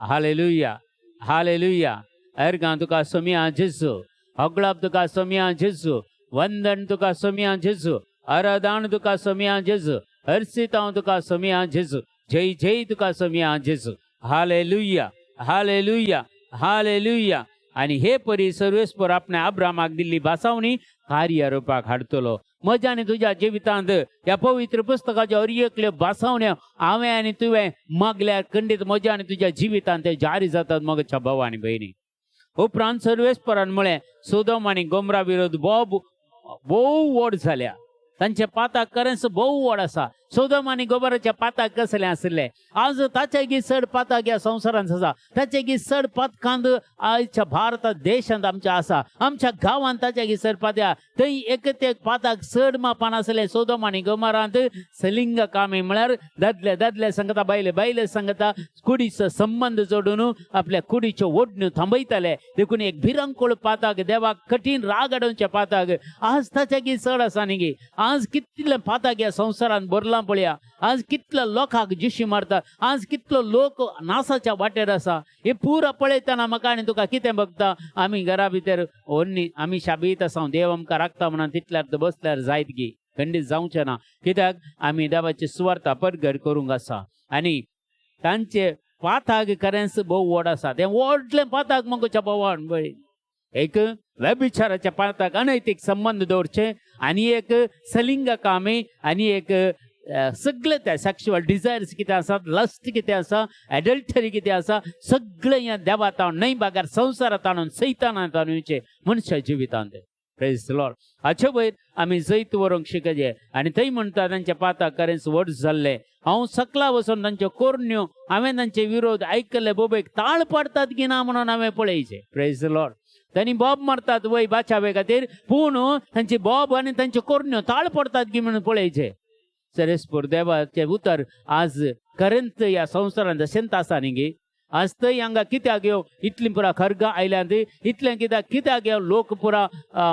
हालेलुया, हालेलुया. एरगां तुका सोमिया जेजू, होगळाप तुका सोमिया जेजू, वंदन तुका सोमिया जेजू, आराधन तुका सोमिया जेजू, हर्षितांव तुका सोमिया जेजू, जय जय तुका सोमिया जेजू. Hallelujah, hallelujah, hallelujah. आनी हे परी सर्वेस्पर आपणे अब्रामाक दिल्ली भासावणी कार्य रुपाक हाडतलो. म्हज्या आनी तुज्या जिवितांत ह्या पवित्र पुस्तकाच्यो हर एकल्यो भासावण्यो हांवें आनी तुवें मागल्यार खंडीत म्हज्या आनी तुज्या जिवितांत ते जारी जातात. मगच्या भाव आनी भयणी, उपरांत सर्वेस्परान म्हळें, सोदोम आनी गोमरा विरोध बोब भोव व्हड जाल्या, तांचे पाताक खरेंच भोव व्हड आसा. सोदोम आनी गोबराच्या पाताक कसलें आशिल्लें? आज ताचे चड पाताक ह्या संवसारांत आसा, ताचे चड पातकांत आयच्या भारत देशांत आमच्या आसा, आमच्या गांवांत ताचे चड पात्या थंय एक ते पाताक चड मापान आसलें. सोदोम आनी गोमरांत सलिंग कामी म्हळ्यार दादले दादले सांगता, बायले बायले सांगता, कुडीचो संबंद जोडून आपल्या कुडीच्यो ओडण्यो थांबयताले. देखून एक भिरांकूळ पाताक, देवाक कठीण राग हाडोवचे पाताक आज ताच्या चड आसा न्ही. आज कितले पाताक ह्या संवसारांत भरला पळया, आज कितल्या लोकांक जिशी मारता, आज कितलो लोक नासाच्या वाटेर आसा. हे पुरा पळयतना म्हाका आनी तुका कितें बघता? आमी घरा भितर ओन्नी आमी शाबीत आसा, देव आमकां राखता म्हणून तितल्यार बसल्यार जायत गी? खंडीत जावचें ना. कित्याक आमी देवाची सुवार्ता परगट करूंक आसा आनी तांचे पाताक खरेंच भोव व्हड आसा. तें व्हडलें पाताक मगोच्या भोवान बळी एक व्यभिचाराच्या पाताक अनैतीक संबंद दवरचे आनी एक सलिंग कामी आनी एक सगळे ते सेक्शुअल डिझायर्स कितें आसा, लस्ट कितें आसा, एडल्टरी कितें आसा, सगळें ह्या देवा ताणून न्हय बागार संवसारात आणून सैतानात आणून मनशा जिवितांत. प्रेज लॉर्ड. हाचे वयर आमी जैत व्हरूंक शिकचे. आनी थंय म्हणटा तांच्या पाता करेंस व्हड जाल्ले, हांव सकला वचून तांच्यो कोरण्यो हांवें तांचे विरोध आयकल्ले बोबेक ताळ पडतात की ना म्हणून हांवें पळयचें. प्रेज लॉर्ड. तांणी बोब मारतात वय बाचावे खातीर, पूण तांची बोब आनी तांच्यो कोरण्यो ताळ पडतात की म्हणून पळयचें. सरेस्पर देवाचें उतर आज करेंत ह्या संवसारांत जशेंत आसा न्ही गे. आज थंय हांगा कित्याक येव इतली पुरा खर्गां आयल्यांत, इतलें कित्याक कित्याक येव लोक पुरा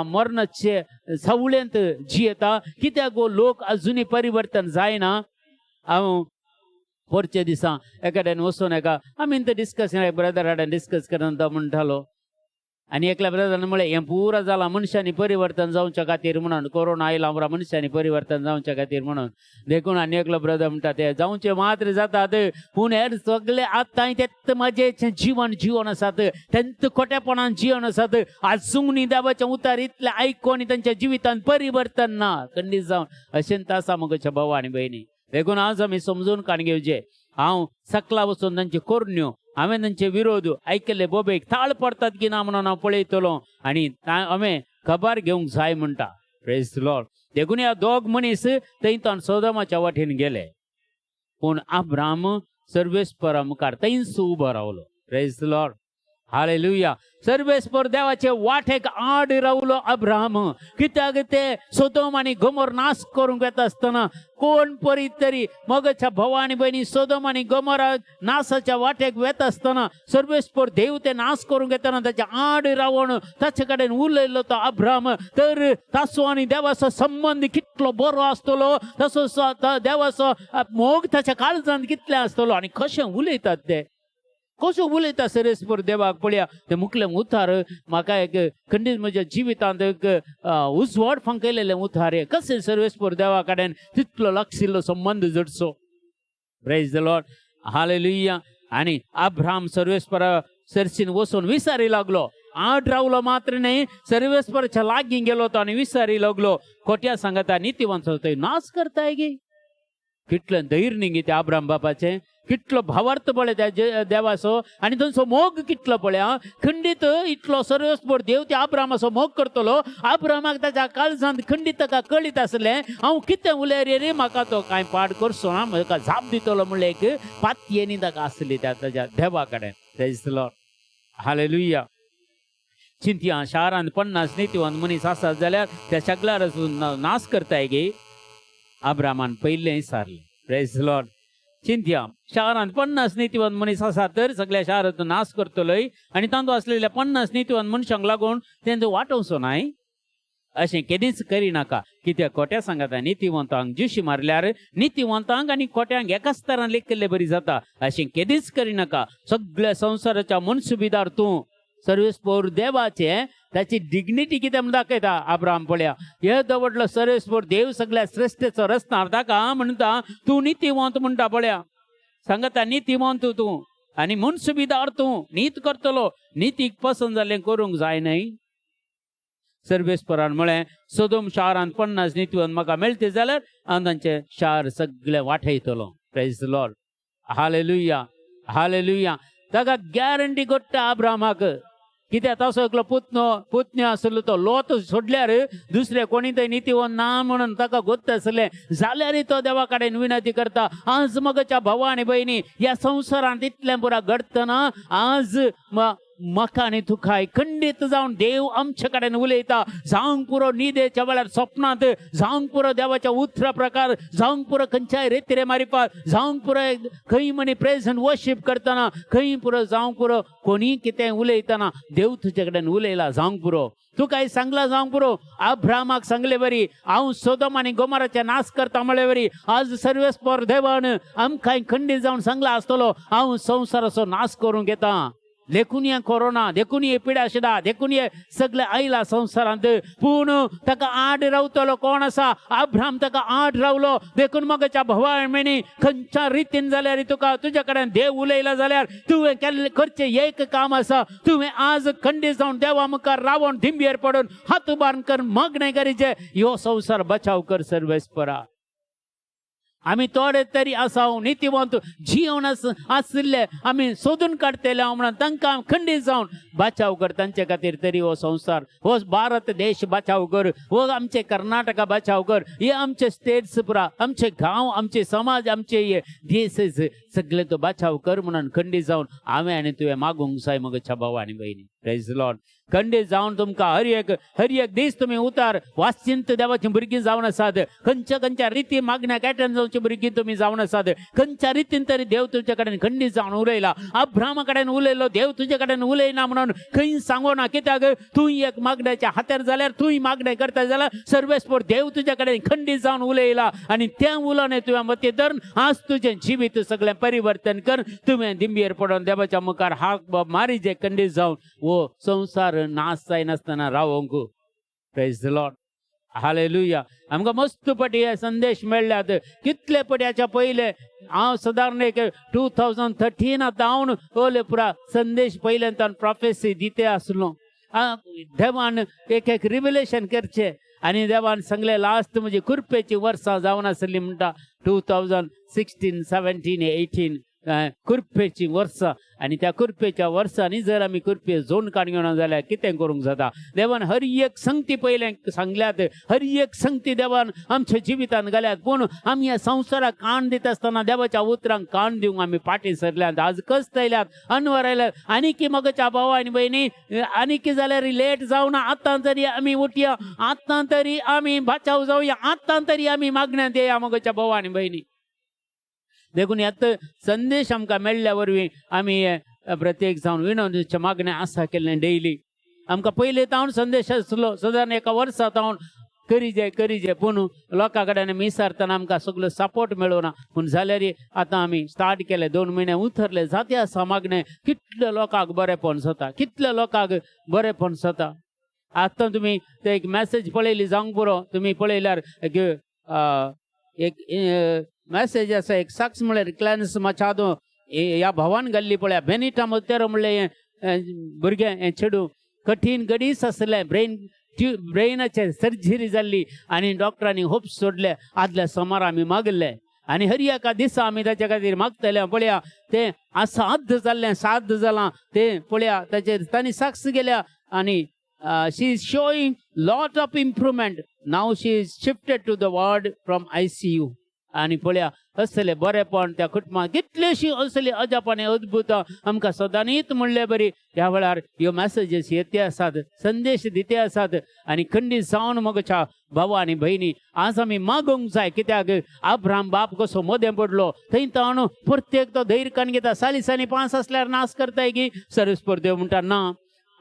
मरणाचे सावळेंत जियेता, कित्याक गो लोक अजुनूय परिवर्तन जायना. हांव पोरचे दिसा एकाड्यान वचून एका आमी ते डिस्कस ब्रदरा कडेन डिस्कस करून तो म्हणटालो, आनी एकल्या ब्रदरान म्हळें हें पुरा जालां मनशांनी परिवर्तन जावच्या खातीर म्हणून, कोरोना आयला पुरा मनशांनी परिवर्तन जावच्या खातीर म्हणून. देखून आनी एकलो ब्रदर म्हणटा ते जावचे मात्र जातात, पूण हेर सगळे आतां तेत मजेचें जिवन जिवन आसात, तेंच खोटेपणान जिवन आसात. आजून देवाचें उतार इतलें आयकून तांच्या जिवितांत परिवर्तन ना खंडीत जावन. अशेंच आसा म्हज्या भाव आनी भयणी. देखून आज आमी समजून काण घेवचें, हांव सकला वचून तांच्यो कोरण्यो हांवें तांचे विरोध आयकल्ले बोबेक ताळ पडतात की ना म्हणून हांव पळयतलो आनी हांवें खबर घेवंक जाय म्हणटा. प्रेज लॉर्ड. देखून ह्या दोग मनीस थंय ताण सोदमाच्या वाटेन गेले, पूण अब्राम सर्वेस्परा मुखार थंयच उबो रावलो. Praise lord. हालेलुया. सर्वेस्पर देवाचे वाटेक आड रावलो अब्राम. कित्याक ते सोदोम आनी गोमोर नाश करूंक येता आसतना कोण परी तरी मगच्या भावा आनी भयणी सोदोम आनी गोमोरा नासाच्या वाटेक वेता आसतना सर्वेस्पर देव ते नाश करूंक येतना ताच्या आड रावन ताचे कडेन उलयलो तो अब्राम. तर ताचो आनी देवाचो संबंद कितलो बरो आसतलो, तसो देवाचो मोग ताच्या काळजांत कितले आसतलो. आनी कशें उलयतात ते, कसो उलयता सरेस्पर देवाक पळया. ते मुखलें उतार म्हाका एक खंडीत म्हज्या जिवितांत एक उजवाड फांकयलेलें उतार हें. कशें सर्वेस्पर देवा कडेन तितलो लागशिल्लो संबंद जोडचो. Praise the lord. हालेलुया. आनी अब्राम सर्वेस्परा सरशीन वचून विसारी लागलो. आड रावलो मात्र न्ही, सर्वेस्पराच्या लागीं गेलो तो आनी विसारी लागलो. खोट्या सांगता नितीवंत थंय नाश करताय गे. कितलें धैर्य न्ही त्या अब्राम बापाचें, कितलो भावार्थ पळय त्या देवाचो आनी तांचो मोग कितलो पळय. खंडीत इतलो सर्वेस्पर देव त्या अब्रामाचो मोग करतलो. अब्रामाक ताच्या काळजांत खंडीत ताका कळीत आसलें हांव कितें उलय रे, म्हाका तो कांय पाड करचो ना, म्हाका जाप दितलो म्हणलें एक पातयेनी ताका आसली त्या ताच्या देवा कडेन. Praise the lord. हालेलुया. चिंतया शारांत 50 नितीवंत मनीस आसात जाल्यार त्या सगळ्यार नाश करताय गे. अब्रामान पयलें सारलें. Praise the lord. चिंतया शारांत 50 नितीवंत मनीस आसात तर सगळ्या शारांत नाश करतलोय आनी तांतू आसलेल्या 50 नितीवंत मनशांक लागून तेंचो वाटोवचो नाय. अशें केदीच करिनाका. कित्याक खोट्या सांगता नितीवंतांक जिशी मारल्यार नितीवंतांक आनी खोट्यांक एकाच तरान लेखिल्ले बरी जाता. अशें केदीच करिनाका. सगळ्या संवसाराच्या मनसुबीदार तूं सर्वेस्पर देवाचे ताची डिग्निटी कितें म्हूण दाखयता अब्राम पळया. हे दवडलो सर्वेस्पर देव सगळ्या श्रेश्ठेचो रचणार ताका म्हणटा तूं नितीवंत म्हणटा पळया. सांगता नितीवंत तूं आनी मनसुबीदार तूं नीत करतलो, नितीक पसंत जाल्लें करूंक जाय न्हय. सर्वेस्परान म्हळें सोदोम शारांत 50 नितीवंत म्हाका मेळटे जाल्यार हांव तांचें शार सगळें वाटयतलो. Praise the lord. Hallelujah. Hallelujah. ताका गॅरंटी कोट्टा अब्रामाक. कित्याक तसो एकलो पुतनो पुतण्यो आसलो तो लोत सोडल्यार दुसरे कोणी थंय नितीवंत ना म्हणून ताका गोत्त आसलें. जाल्यारय तो देवा कडेन विनंती करता. आज मगच्या भावा आनी भयणी ह्या संवसारांत इतलें पुरा घडटना आज म्हाका आनी तुकाय खंडीत जावन देव आमचे कडेन उलयता. जावंक पुरो न्हिदेच्या वेळार सपनांत, जावंक पुरो देवाच्या उतरा प्रकार, जावंक पुरो खंयच्याय रेतिरे मारिपात, जावंक पुरो खंय म्हणी प्रेज आनी वर्शीप करतना, खंय पुरो जावंक पुरो कोणीय कितें उलयतना देव तुजे कडेन उलयला जावंक पुरो. तूं काय सांगला जावंक पुरो. अब्रामाक सांगले बरी हांव सोदम आनी गोमराचे नाश करता म्हळ्ळे बरी आज सर्वेस्पर देवान आमकां खंडीत जावन सांगला आसतलो हांव संवसाराचो नाश करूंक येता. देखून हे कोरोना, देखून हे पिडा शिडा, देखून हे सगळे आयला संवसारांत. पूण ताका आड रावतलो कोण आसा? अब्राम ताका आड रावलो. देखून मगच्या भावा भयणी खंयच्या रितीन जाल्यार तुका तुज्या कडेन देव उलयला जाल्यार तुवें केल्लें करचें एक काम आसा. तुवें आज खंडीत जावन देवा मुखार रावोन धिंबयेर पडून हात उबारून कर मागणें करीचें, ह्यो संवसार बचाव कर सर्वेस्परा. आमी थोडे तरी आसा नितीवंत जिवन आशिल्ले आमी सोदून काडटले म्हणून तांकां खंडीत जावन बाचाव कर. तांचे खातीर तरी हो संवसार, हो भारत देश बाचाव कर, हो आमचे कर्नाटका बाचाव कर, हे आमचे स्टेट्स पुरा, आमचे गांव, आमचे समाज, आमचे हे देश सगळे तो बाचाव कर म्हणून खंडीत जावन हांवें आनी तुवें मागूंक जाय म्हज्या भाव आनी भयणी. Praise Lord. खंडीत जावन तुमकां हर एक हर एक दीस तुमी उतार वाचींत देवाची भुरगीं जावन आसात. खंयच्या खंयच्या रिती मागण्याक एटन जावची भुरगीं तुमी जावन आसात. खंयच्या रितीन तरी देव तुमच्या कडेन खंडीत जावन उलयला. अब्रामा कडेन उलयलो देव, तुजे कडेन उलयना म्हणून खंय सांगोना. कित्याक तूं एक मागण्याच्या हातार जाल्यार, तूंय मागणें करता जाल्यार सर्वेस्पर देव तुज्या कडेन खंडीत जावन उलयला आनी तें उलोवणें तुवें मती धरून आज तुजें जिवीत सगळें परिवर्तन कर. तुवें दिंबयेर पडोन देवाच्या मुखार हाक मारी जे खंडीत जावन हो संवसार नाश जायनासतना रावोंक. Praise the Lord. Hallelujah. आमकां मस्त पटी हे संदेश मेळ्ळ्यात. कितले पटी हाच्या पयले हांव सादारण एक 2013 जावन ओले पुरा संदेश पयल्यान प्रोफेसी दिते आसलो. देवान एक एक रिविलेशन करचें आनी देवान सांगलें लास्ट म्हजी कुरपेची वर्सां जावन आसली म्हणटा 2016 17 18 कुरपेची वर्सां. आनी त्या कुरपेच्या वर्सांनी जर आमी कुरपे जोन काडूंक ना जाल्यार कितें करूंक जाता? देवान हर एक संगती पयलें सांगल्यात, हर एक संगती देवान आमच्या जिवितांत घाल्यात. पूण आमी ह्या संवसाराक कान दिता आसतना देवाच्या उतरांक कान दिवंक आमी फाटीं सरल्यात. आज कश्ट आयल्यात, अनवर आयल्यात. आनी मगच्या भाव आनी भयणी, आनीक जाल्यार लेट जावना. आतां तरी आमी उठया, आतां तरी आमी बाचाव जावया, आतां तरी आमी मागण्यांत येया मगच्या भाव आनी भयणी. देखून ह्यात संदेश आमकां मेळ्ळ्या वरवीं आमी हे प्रत्येक जावन विनवणीचें मागणें आसा केल्लें डेली. आमकां पयलीं तावन संदेश आसलो, सदां एका वर्सा तावन करीजे करीजे, पूण लोकां कडेन मिसारतना आमकां सगळो सपोर्ट मेळना. पूण जाल्यार आतां आमी स्टार्ट केलें, 2 म्हयने उतरले जाते आसा मागणें. कितले लोकांक बरेपण जाता, कितले लोकांक बरेपण जाता. आतां तुमी ते एक मॅसेज पळयली जावंक पुरो. तुमी पळयल्यार एक एक मॅसेज आसा, एक साक्ष म्हळ्यार क्लॅन्स मचादो ह्या भावान घाल्ली पळया. बेनिटा मोतेरो म्हणलें हें भुरगें, हें चेडूं कठीण गडीस आसलें. ब्रेनाचेर सर्जरी जाल्ली आनी डॉक्टरांनी होप सोडले. आदल्या सोमारा आमी मागले आनी हर एका दिसा आमी ताच्या खातीर मागतले. पळया तें साध्य जाल्लें, साध्य जालां तें पळया. ताचेर तांणी साक्ष गेल्या आनी she is showing lot of improvement. Now she is shifted to the ward from ICU. आनी पळया असले बरेपण त्या कुटुंबात, कितलेशी असली अजाप आनी अद्भुत आमकां सदांनीच म्हणले बरी ह्या वेळार ह्यो मॅसेजीस येते आसात, संदेश दिते आसात. आनी खंडीत जावन मगच्या भाव आनी भयणी आज आमी मागूंक जाय. कित्याक अब्राम बाप कसो मदें पडलो थंय ताणू प्रत्येक तो धैर्य कान घेता. सालिसांनी पांच आसल्यार नाश करताय की सर्वेस्पर देव म्हणटा ना,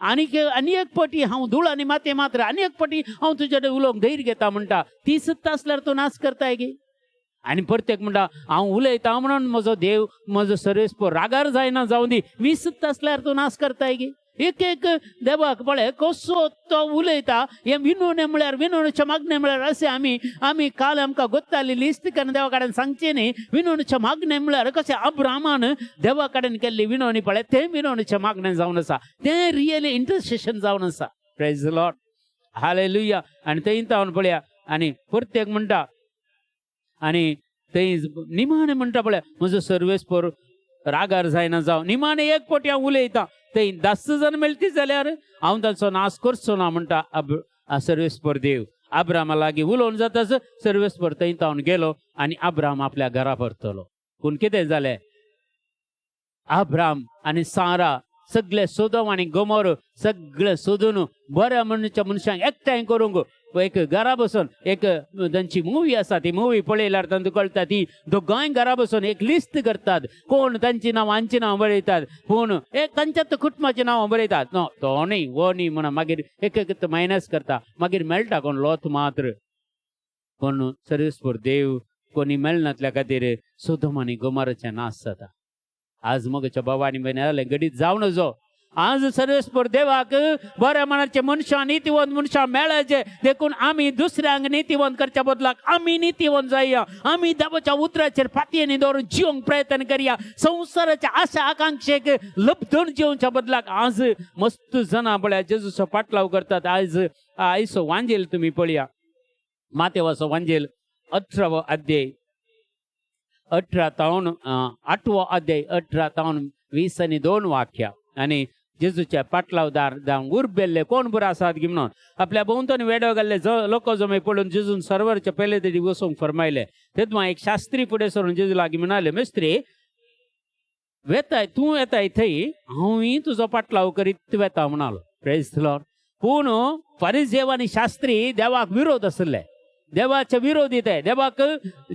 आनीक आनी एक पटी हांव धूळ आनी माती मात्र, आनी एक पटी हांव तुजे कडेन उलोवंक धैर्य घेता म्हणटा. ती सुद्दां आसल्यार तूं नाश करताय की. आनी प्रत्येक म्हणटा हांव उलयता म्हणून म्हजो देव म्हजो सर्वेस्पर रागार जायना, जावं दी. 20 आसल्यार तूं नाश करताय की. एक एक देवाक पळय कसो तो उलयता. हें विनवणें म्हळ्यार, विनवणेचें मागणें म्हळ्यार अशें आमी आमी काल आमकां गोत्ताली लिस्ट करून देवा कडेन सांगचें न्ही. विनवणेचें मागणें म्हळ्यार कशें अब्रामान देवा कडेन केल्ली विनवणी पळय, तें विनवणेचें मागणें जावन आसा, तें रियली इंटरसेशन जावन आसा. Praise Lord. Hallelujah. आनी थंय तावन पळया आनी प्रत्येक म्हणटा आनी थंय निमाणें म्हणटा पळय म्हजो सर्वेस्पर रागार जायना जावं. निमाणें एक पटी हांव उलयतां, थंय 10 जाण मेळटी जाल्यार हांव तांचो नाश करचो ना म्हणटा अब सर्वेस्पर देव. अब्रामा लागीं उलोवन जाताच सर्वेस्पर थंय तावन गेलो आनी अब्राम आपल्या घरा परतलो. पूण कितें जालें? अब्राम आनी सारा सगळे सोदम आनी गोमोर सगळे सोदून बऱ्या मनशां मनशांक एकठांय करूंक एक घरा बसून एक तांची मुवी आसा, ती मुवी पळयल्यार तांकां कळटा. ती दोगांय घरा बसून एक लिस्ट करतात, कोण तांची नांव हांची नांव बरयतात, पूण एक तांच्यात कुटुंबाची नांवां बरयतात. नो तो न्ही, हो न्ही म्हणून मागीर एक एक मायनस करता. मागीर मेळटा कोण लोत मात्र. कोण सर्वेस्पर देव कोणी मेळनातल्या खातीर सोदम आनी गोमाराचें नाश जाता. आज मगच्या बाबा आनी भयणी जालें घडीत जावं नजो. आज सर्वेस्पर देवाक बऱ्या मनाचे मनशां, नितीवंत मनशां मेळाचे. देखून आमी दुसऱ्यांक नितीवंत करच्या बदलाक आमी नितीवंत जाया. आमी देवाच्या उतराचेर फातयेनी दवरून जिवंक प्रयत्न करया. संवसाराच्या आशा आकांक्षेक लब्धून जिवच्या बदलाक आज मस्त जनां पळया जेजूचो पाटलाव करतात. आज आयचो वांजेल तुमी पळया, मातेवाचो वांजेल 18वो अध्याय. 18 तावन 8वो अध्याय 18 तावन 20 आनी 2 वाक्य आनी जेजूच्या पाटलावदार जावन उरबेल्ले कोण बरो आसात गी म्हणून आपल्या भोंवतणी वेडो घाल्ले लोक जमे पळोवन जेजून सरवरच्या पेले तरी वचूंक फरमायले. तेदमा एक शास्त्री फुडें सरून जेजू लागीं म्हणाले, मेस्त्री वेताय तूं येताय थंय हांवूय तुजो पाटलाव करीत वेता म्हणालो. Praise the Lord. पूण फारिजेव आनी शास्त्री देवाक विरोध आशिल्ले, देवाचे विरोधी ते, देवाक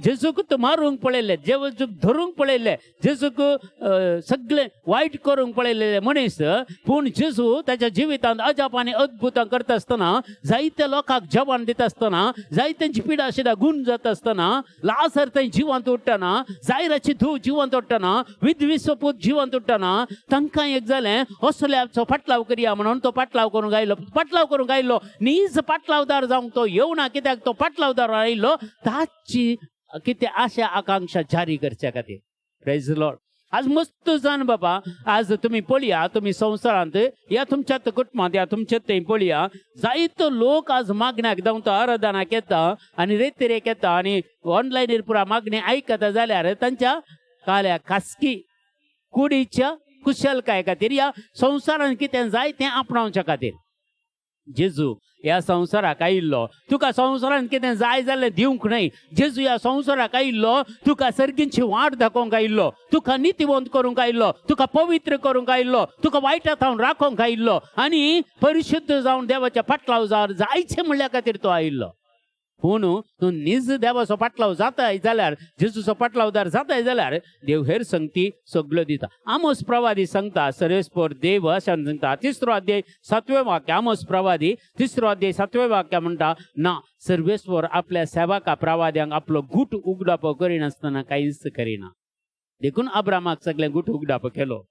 जेजूक मारूंक पळयल्ले, जेजूक धरूंक पळयल्ले, जेजूक सगळे वायट करूंक पळयल्ले मनीस. पूण जेजू ताच्या जिवितांत अजाप आनी अद्भुतां करता आसतना, जायते लोकांक जेवण दिता आसतना, जायत्यांची पिडा शिडा गुण जाता आसतना, लासर थंय जिवंत उठ्ठना, जायराची धूव जिवंत उठ्ठना, विधविसपूत जिवंत उठ्ठना, तांकां एक जालें असल्याचो फाटलाव करया म्हणून तो पाटलाव करूंक आयलो. पाटलाव करूंक आयलो नीज पाटलावदार जावंक तो येवना, कित्याक तो पाटलावदार आयलो ताची कितें आशा आकांक्षा जारी करच्या खातीर. Praise the Lord. आज मस्त जाण बाबा, आज तुमी पळया, तुमी संवसारांत या तुमच्या कुटुंबांत या तुमच्या थंय पळया, जायतो लोक आज मागण्याक धांवता, आराधनाक येता आनी रेतिरेक येता आनी ऑनलायनीर पुरा मागणी आयकता जाल्यार तांच्या काल्या खासगी कुडीच्या कुशलकाय खातीर या संवसारांत कितें जाय तें आपणावच्या खातीर. जेजू ह्या संवसाराक आयिल्लो तुका संवसारांत कितें जाय जाल्यार दिवंक न्हय. जेजू ह्या संवसाराक आयिल्लो तुका सर्गींची वाट दाखोवंक आयिल्लो, तुका नितीवंत करूंक आयिल्लो, तुका पवित्र करूंक आयिल्लो, तुका वायटा थावन राखोवंक आयिल्लो आनी परिशुद्ध जावन देवाच्या पाटलाव जायचें म्हणल्या खातीर तो आयिल्लो. पूण तूं नीज देवाचो पाटलाव जाताय जाल्यार, जेजूचो पाटलावदार जाताय जाल्यार देव हेर संगती सगळ्यो दिता. आमोस प्रवादी सांगता, सर्वेस्पर देव अशें सांगता, 3 अध्याय 7वें वाक्य, आमोस प्रवादी 3 अध्याय 7वें वाक्य म्हणटा, ना सर्वेस्पर आपल्या सेवका प्रवाद्यांक आपलो गुट उगडापो करिनासतना कांयच करिना. देखून अब्रामाक सगळें गुट उगडापो केलो,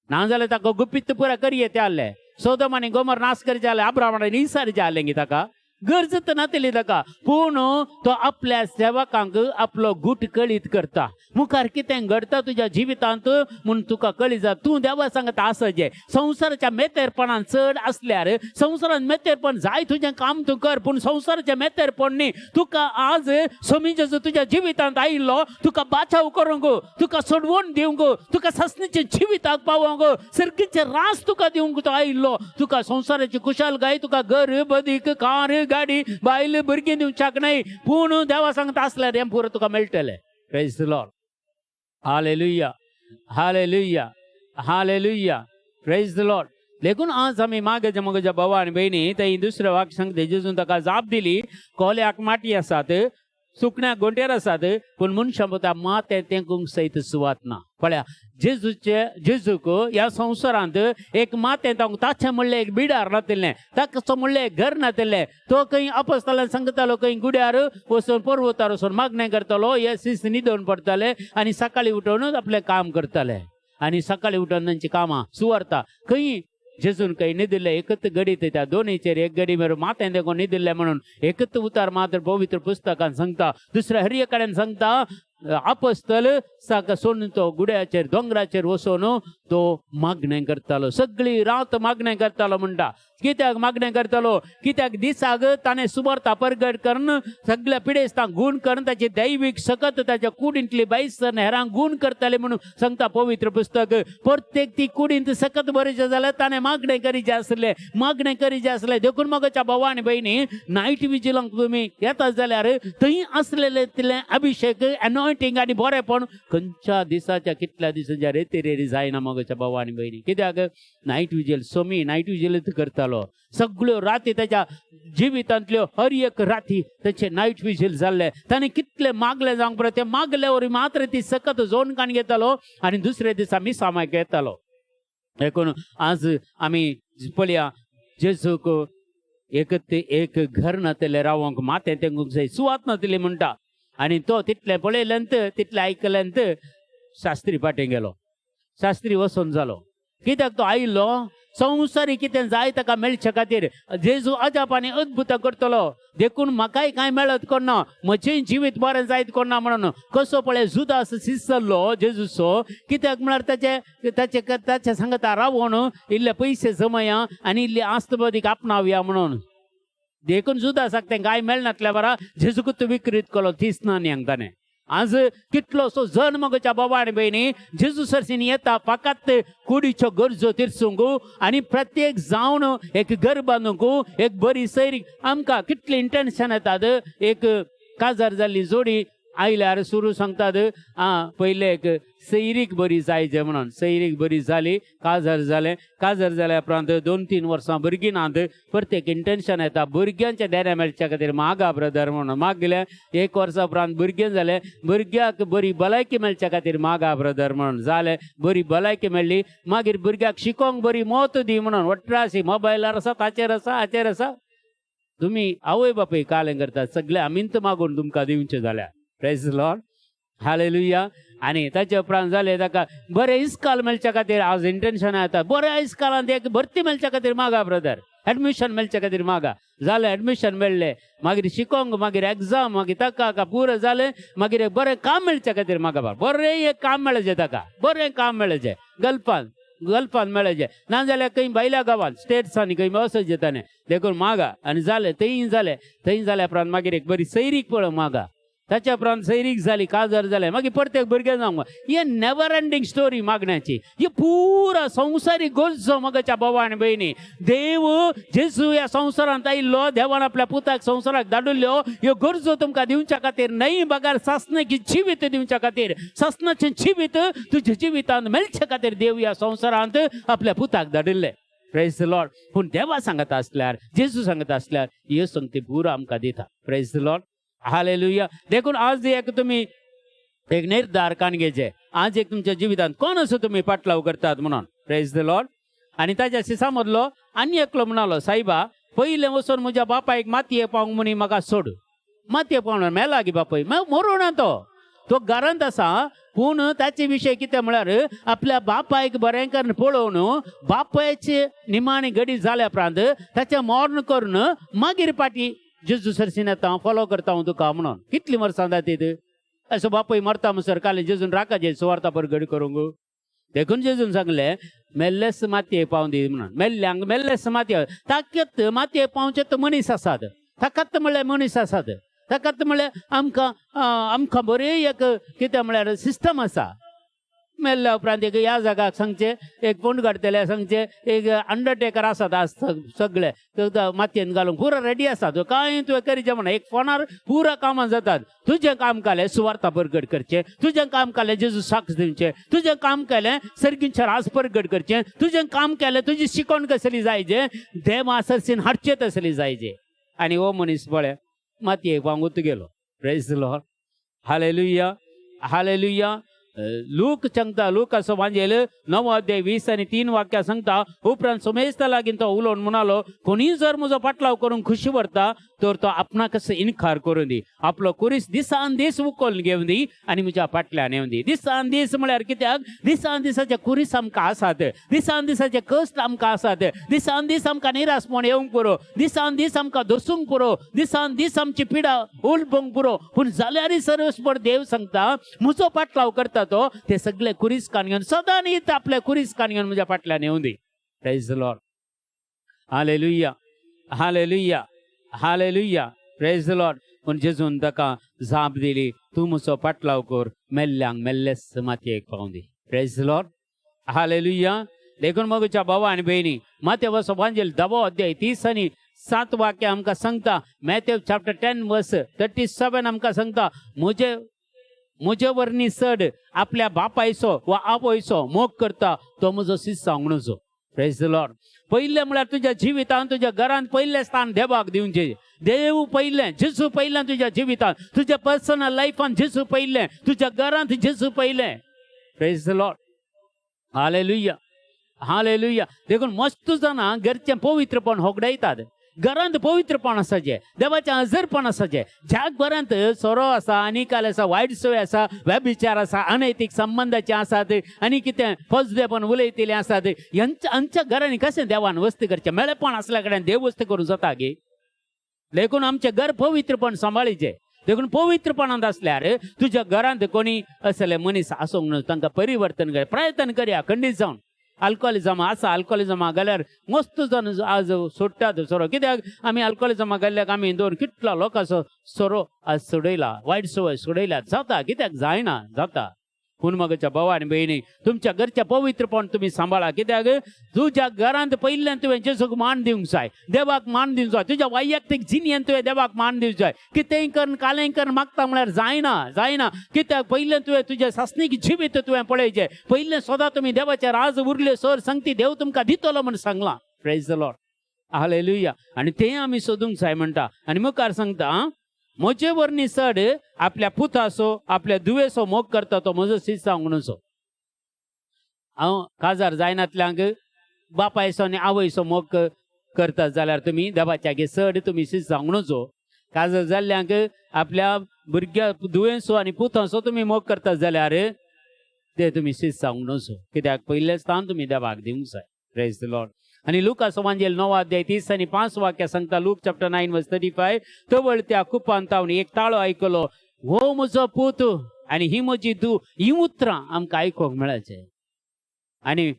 ना जाल्यार ताका गुपीत पुरा करये ते आहले. सोदम आनी गोमर नाश करचे आहले, अब्रामान इसारचे आहले गी ताका गरज तर नातली ताका. पूण तो आपल्या सेवकांक आपलो गुट कळीत करता. मुखार कितें घडटा तुज्या जिवितांत म्हूण तुका कळीत जाता. तूं देवा सांगता आसा जे संवसाराच्या मेतेरपणान चड आसल्यार, संवसारान मेतेरपण जाय तुजें काम तूं कर, पूण संवसाराचें मेतेरपण न्ही. तुका आज समीजो तुज्या जिवितांत आयिल्लो तुका बाचाव करूंक, तुका सोडवण दिवंक, तुका सासणीचें जिविताक पावोवंक, सर्गीचें रास तुका दिवंक तो आयिल्लो. तुका संवसाराची कुशालकाय, तुका घर बदीक कार गाडी बायल भुरगीं दिवच्याक न्हय, पूण देवा सांगता आसल्यार हें पुरो तुका मेळटलें. Praise the Lord. Hallelujah, hallelujah, hallelujah. Praise the Lord. देखून आज आमी मागच्या मगच्या भावा आनी भयणी थंय दुसरें वाक्य सांगता, जेजून ताका जाप दिली, कोल्याक माटी आसात, सुकण्याक गोंटेर आसात, पूण मनशां पुता मातें तेंकूंक सयत सुवात ना. पळया जेजूचे जेजूक ह्या संवसारांत एक मातें तांकां ताचें म्हणलें एक बिडार नातिल्लें, ताचो म्हणलें एक घर नातिल्लें. तो खंय अपस्ताल्यान सांगतालो, खंय गुड्यार वचून पर्वतार वचून मागणें करतालो, हे सीस न्हिदोवन पडटाले आनी सकाळी उठोवन आपलें काम करताले आनी सकाळी उठोवन तांची कामां सुवार्ता. खंय जेजून खंय न्हिदिल्लें एकच गडी त्या दोनीचेर एक गडी मेरेन माथें तेंकून न्हिदिल्लें म्हणून एकच उतार मात्र पवित्र पुस्तकान सांगता. दुसऱ्या हर एक कडेन सांगता, आपस्तल साका सोडून तो गुड्याचेर दोंगराचेर वचून तो मागणें करतालो, सगळी रात मागणें करतालो म्हणटा. कित्याक मागणें करतालो? कित्याक दिसाक ताणें सुबर्ता परगट करून सगळ्या पिडेस्तांक गूण करून ताची दैवीक सकत ताच्या कुडींतली बायसन हेरांक गूण करताले म्हणून सांगता पवित्र पुस्तक. प्रत्येक ती कुडींत सकत बरें जाल्यार ताणें मागणें करीचें आसलें, मागणें करीचें आसलें. देखून मगच्या भावा आनी भयणी नायट विजिलांक तुमी येता जाल्यार थंय आसलेले तितलें अभिशेक एनॉयटींग आनी बरेंपण खंयच्या दिसाच्या कितल्या दिसाच्या रेती जायना मगच्या भावा आनी भयणी. कित्याक नायट विजील सोमी नायट विजीलच करतालो, सगळ्यो राती त्याच्या जिवितांतल्यो हर एक राती ताचे नायट विजील जाल्ले. ताणें कितले मागले जावंक पळय, ते मागले वरी मात्र ती सकत जोन काण घेतालो आनी दुसरे दिसा मिसामाक येतालो. देखून आज आमी पळया जेजूक एक ते एक घर नातले रावंक माथें तेंकूंक जाय सुवात नातली म्हणटा. आनी तो तितलें पळयल्यान तितलें आयकल्यान शास्त्री फाटीं गेलो, शास्त्री वचून जालो. कित्याक तो आयिल्लो संवसारी कितें जाय ताका मेळचे खातीर. जेजू अजाप आनी अद्भुतां करतलो देखून म्हाकाय कांय मेळत कोण ना, म्हजें जिवीत बरें जायत कोण ना म्हणून कसो पळय जुदास शिसल्लो जेजूचो. कित्याक म्हळ्यार ताचे ताचे ताचे सांगता रावोन इल्ले पयशे जमया आनी इल्ली आस्तबदीक आपणावया म्हणून. देखून जुदासाक तें कांय मेळनातल्या बरा जेजूकूच विक्रीत केलो 30 नाण्यांक ताणें. आज कितलोसो जण मगच्या बाबा आनी भयणी जेजू सरसीन येता फकत कुडीच्यो गरजो तिरसूंक आनी प्रत्येक जावन एक घर बांदूंक एक बरी सैरीक. आमकां कितली इंटेन्शन येतात. एक काजार जाल्ली जोडी आयल्यार सुरू सांगतात, आं पयले एक सैरीक बरी जाय जे म्हणून. सैरीक बरी जाली, काजार जालें. काजार जाल्या उपरांत 2-3 वर्सां भुरगीं नात. प्रत्येक इंटेन्शन येता भुरग्यांच्या देण्या मेळच्या खातीर मागा ब्रदर म्हणून. मागले 1 वर्सा उपरांत भुरगें जालें, भुरग्याक बरी भलायकी मेळच्या खातीर मागा ब्रदर म्हणून. जालें, बरी भलायकी मेळ्ळी, मागीर भुरग्याक शिकोंक बरी मत दी म्हणून. वट्रासी मोबायलार आसा, ताचेर आसा, हाचेर आसा. तुमी आवय बापूय कालें करतात सगळे आमींत मागून तुमकां दिवचें जाल्यार. Praise Lord, hallelujah. आनी ताचे उपरांत जालें ताका बरें इस्काल मेळच्या खातीर आज इंटेन्शन येता. बऱ्या इस्कालांत एक भरती मेळच्या खातीर मागा ब्रदर, एडमिशन मेळच्या खातीर मागा. जालें, एडमिशन मेळ्ळें, मागीर शिकोंक, मागीर एग्जाम, मागीर ताका पुरो जालें, मागीर एक बरें काम मेळच्या खातीर मागा. बरें एक काम मेळचें ताका, बरें काम मेळचें, गल्फान गल्फान मेळचें, नाजाल्यार खंय भायल्या गांवांत स्टेट्सांनी खंय वचचें ताणें. देखून मागा. आनी जालें थंय जालें, थंय जाल्या उपरांत मागीर एक बरी सैरीक पळोवंक मागा. ताच्या उपरांत सैरीक जाली, काजार जालें, मागीर प्रत्येक भुरगें जावंक. हे नेवर एंडींग स्टोरी मागण्याची. ही पुरा संवसारीक गरजो मगाच्या बाबा आनी भयणी. देव जेजू ह्या संवसारांत आयिल्लो, देवान आपल्या पुताक संवसाराक धाडिल्लो ह्यो गरजो तुमकां दिवच्या खातीर न्हय, बगर सासणाचें जिवीत दिवच्या खातीर. सासणाचें जिवीत तुज्या जिवितांत मेळचे खातीर देव ह्या संवसारांत आपल्या पुताक धाडिल्ले. Praise the Lord. पूण देवा सांगत आसल्यार, जेजू सांगत आसल्यार, ह्यो संगती पुरो आमकां दिता. Praise the Lord, hallelujah. देखून आज एक तुमी एक निर्धार कान घेचे, आज एक तुमच्या जिवितांत कोण असो तुमी पाटलाव करतात म्हणून. Praise the Lord. आनी ताच्या सिसा मदलो आनी एकलो म्हणालो, सायबा पयलें वचून म्हज्या बापायक मातये पावंक म्हणी म्हाका सोड. मातये पावूंक मेला गी बापाय, मरूना तो, तो घरांत आसा. पूण ताचे विशय कितें म्हळ्यार आपल्या बापायक बरें करून पळोवन बापायचे निमाणी घडी जाल्या उपरांत ताचें मर्ण करून मागीर पाटी जेजू सरसीन येता, हांव फॉलो करता हांव तुका म्हणून. कितलीं वर्सां जातीत असो बापूय मरता म्हणसर काल जेजून राका जे सुवार्ता परगड करूंक. देखून जेजून सांगलें, मेल्लेच मातये पावूं दी म्हणून. मेल्ल्यांक मेल्लेच मातये ताकत मातये पावचे तो मनीस आसात. ताकत म्हणल्यार मनीस आसात. ताकत म्हणल्यार आमकां आमकां बरी एक कितें म्हळ्यार सिस्टम आसा. मेल्ल्या उपरांत एक ह्या जागाक सांगचें, एक फोंड काडटले सांगचें, एक अंडरटेकर आसात आज सगळे मातयेन घालूंक पुरो रेडी आसा. तुवें कांय तुवें करीचें म्हणा, एक फोनार पुरा कामां जातात. तुजें काम केलें सुवार्ता परगट करचें, तुजें काम केलें जेजू साक्ष दिवचें, तुजें काम केलें सर्गींचें राज परगट करचें, तुजें काम केलें तुजी शिकवण कसली जायजे, देवा सरसीन हाडचें तसली जायजे. आनी हो मनीस पळय मातयेक पावूंक गेलो. Praise the Lord, hallelujah, hallelujah. Luke सांगता, लूक असो वांजेल 9 अध्याय 20 आनी 3 वाक्यां सांगता, उपरांत सोमेस्ता लागीं तो उलोवन म्हणालो, कोणीय जर म्हजो पाटलाव करूंक खुशी व्हरता तर तो आपणाकच इन्कार करूं दी, आपलो कुरीस दिसान दीस उखलून घेवन दी आनी म्हज्या फाटल्यान येवन दी. दिसान दीस म्हळ्यार कित्याक? दिसान दिसाचे कुरीस आमकां आसात, दिसान दिसाचे कश्ट आमकां आसात, दिसान दीस आमकां निराशपण येवंक पुरो, दिसान दीस आमकां दसूंक पुरो, दिसान दीस आमची पिडा उलबोंक पुरो. पूण जाल्यारय सर्वस्पट देव सांगता, म्हजो पाटलाव करता तो ते सगळे कुरीस कान घेवन सदांच आपले कुरीस कान घेवन म्हज्या फाटल्यान येवन दी. Praise the Lord, hallelujah, hallelujah, hallelujah. Praise the Lord. पूण जेजून ताका जाप दिली, तूं म्हजो पाटलाव कर, मेल्ल्यांक मेल्लेच मातयेक पावूं दी. Praise the Lord, hallelujah. देखून मगच्या भावा आनी भयणी, मातेव वांजेल 10वो अध्याय 30 आनी 7 वाक्य आमकां सांगता. मॅथ्यू चॅप्टर 10 वर्स 37 आमकां सांगता, म्हजे म्हजे वरनी चड आपल्या बापायचो वा आवयचो मोग करता तो म्हजो शिस्त सांगणचो. Praise the Lord. पयलें म्हळ्यार तुज्या जिवितांत, तुज्या घरांत पयलें स्थान देवाक दिवचें. देव पयलें, जेजू पयलें तुज्या जिवितांत, तुज्या पर्सनल लायफान जेजू पयलें, तुज्या घरांत जेजू पयलें. Praise the Lord, hallelujah, hallelujah. देखून मस्त जाणां घरचें पवित्रपण होगडायतात. घरांत पवित्रपण आसाचें, देवाचें हजरपण आसाचें. ज्या घरांत सोरो आसा, आनी काल आसा, वायट संवय आसा, व्यभिचार आसा, अनैतीक संबंदाचे आसात आनी कितें फजदेपण उलयतले आसात, ह्यांच्या आमच्या घरांनी कशें देवान वस्ती करचें? मेळेपण आसल्या कडेन देव वस्ती करूं जाता गे? देखून आमचें घर पवित्रपण सांबाळीचें. देखून पवित्रपणांत आसल्यार तुज्या घरांत कोणी असले मनीस आसूंक न्हय, तांकां परिवर्तन कर प्रयत्न करया खंडीत जावन. अल्कोहोलिजम आसा, अल्कोहोलिजमा गेल्यार मस्त जावन आज सोडटात सोरो. कित्याक आमी अल्कोहोलिजमा गेल्ल्याक आमी दोन कितलो लोकांचो सोरो आज सोडयला, वायट संवय सोडयल्या. जाता, कित्याक जायना, जाता. पूण मगच्या भाव आनी भयणी, तुमच्या घरच्या पवित्रपण तुमी सांबाळा. कित्याक तुज्या घरांत पयल्यान तुवें जेजूक मान दिवंक जाय, देवाक मान दिवंक जाय. तुज्या वैयक्तीक जिणेंत तुवें देवाक मान दिवंक जाय. कितेंय करून कालें करून मागता म्हळ्यार जायना, जायना. कित्याक पयल्यान तुवें तुजें सासणीक जिवीत तुवें पळयचें. पयलें सदां तुमी देवाचे राज उरले सर संगती देव तुमकां दितलो म्हूण सांगलां. Praise the Lord, hallelujah. आनी तें आमी सोदूंक जाय म्हणटा. आनी मुखार सांगता, म्हजे वरनी चड आपल्या पुताचो आपल्या दुवेचो मोग करता तो म्हजो सीस जावंक नुजो. हांव काजार जायनातल्यांक बापायचो आनी आवयचो मोग करता जाल्यार तुमी देवाच्या गे चड तुमी सीस जावंक नुजो. काजार जाल्ल्यांक आपल्या भुरग्या दुयेंसो आनी पुतांचो तुमी मोग करता जाल्यार ते तुमी सीस जावंक नुजो. कित्याक पयलें स्थान तुमी देवाक दिवंक जाय. Praise the Lord. आनी लुकास वांजेल 9 अध्याय 30 आनी 5 वाक्य सांगता, लूक चॅप्टर 9 वर्स 35, तवळ त्या कुपान तावन एक ताळो आयकलो, हो म्हजो पूत आनी ही म्हजी धूव. ही उतरां आमकां आयकूंक मेळचे आनी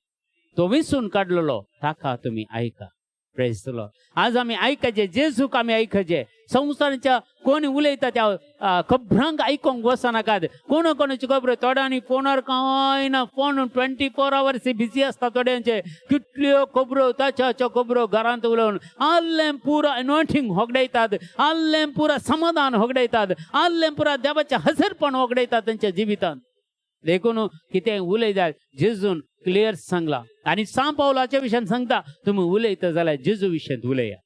तो विसून काडलेलो ताका तुमी आयका. Praise the Lord. आज आमी आयकाचे, जेजूक आमी आयकचे. संवसाराच्या कोण उलयता त्या खबरांक आयकोंक वचनाकात. कोण कोणाची खबर थोड्यांनी फोनार कांय ना, फोन 24 आवर्स बिजी आसता थोड्यांचे. कितल्यो खबरो, ताच्या खबरो घरांत उलोवन आल्लें पुरा अनॉयंटींग होगडायतात, आल्लें पुरा समाधान होगडायतात, आल्लें पुरा देवाचें हजरपण होगडायतात तेंच्या जिवितांत. देखून कितें उलयतात जेजून क्लियर सांगला. आनी सांव पावलाच्या विशयान सांगता, तुमी उलयता जाल्यार जेजू विशयांत उलया.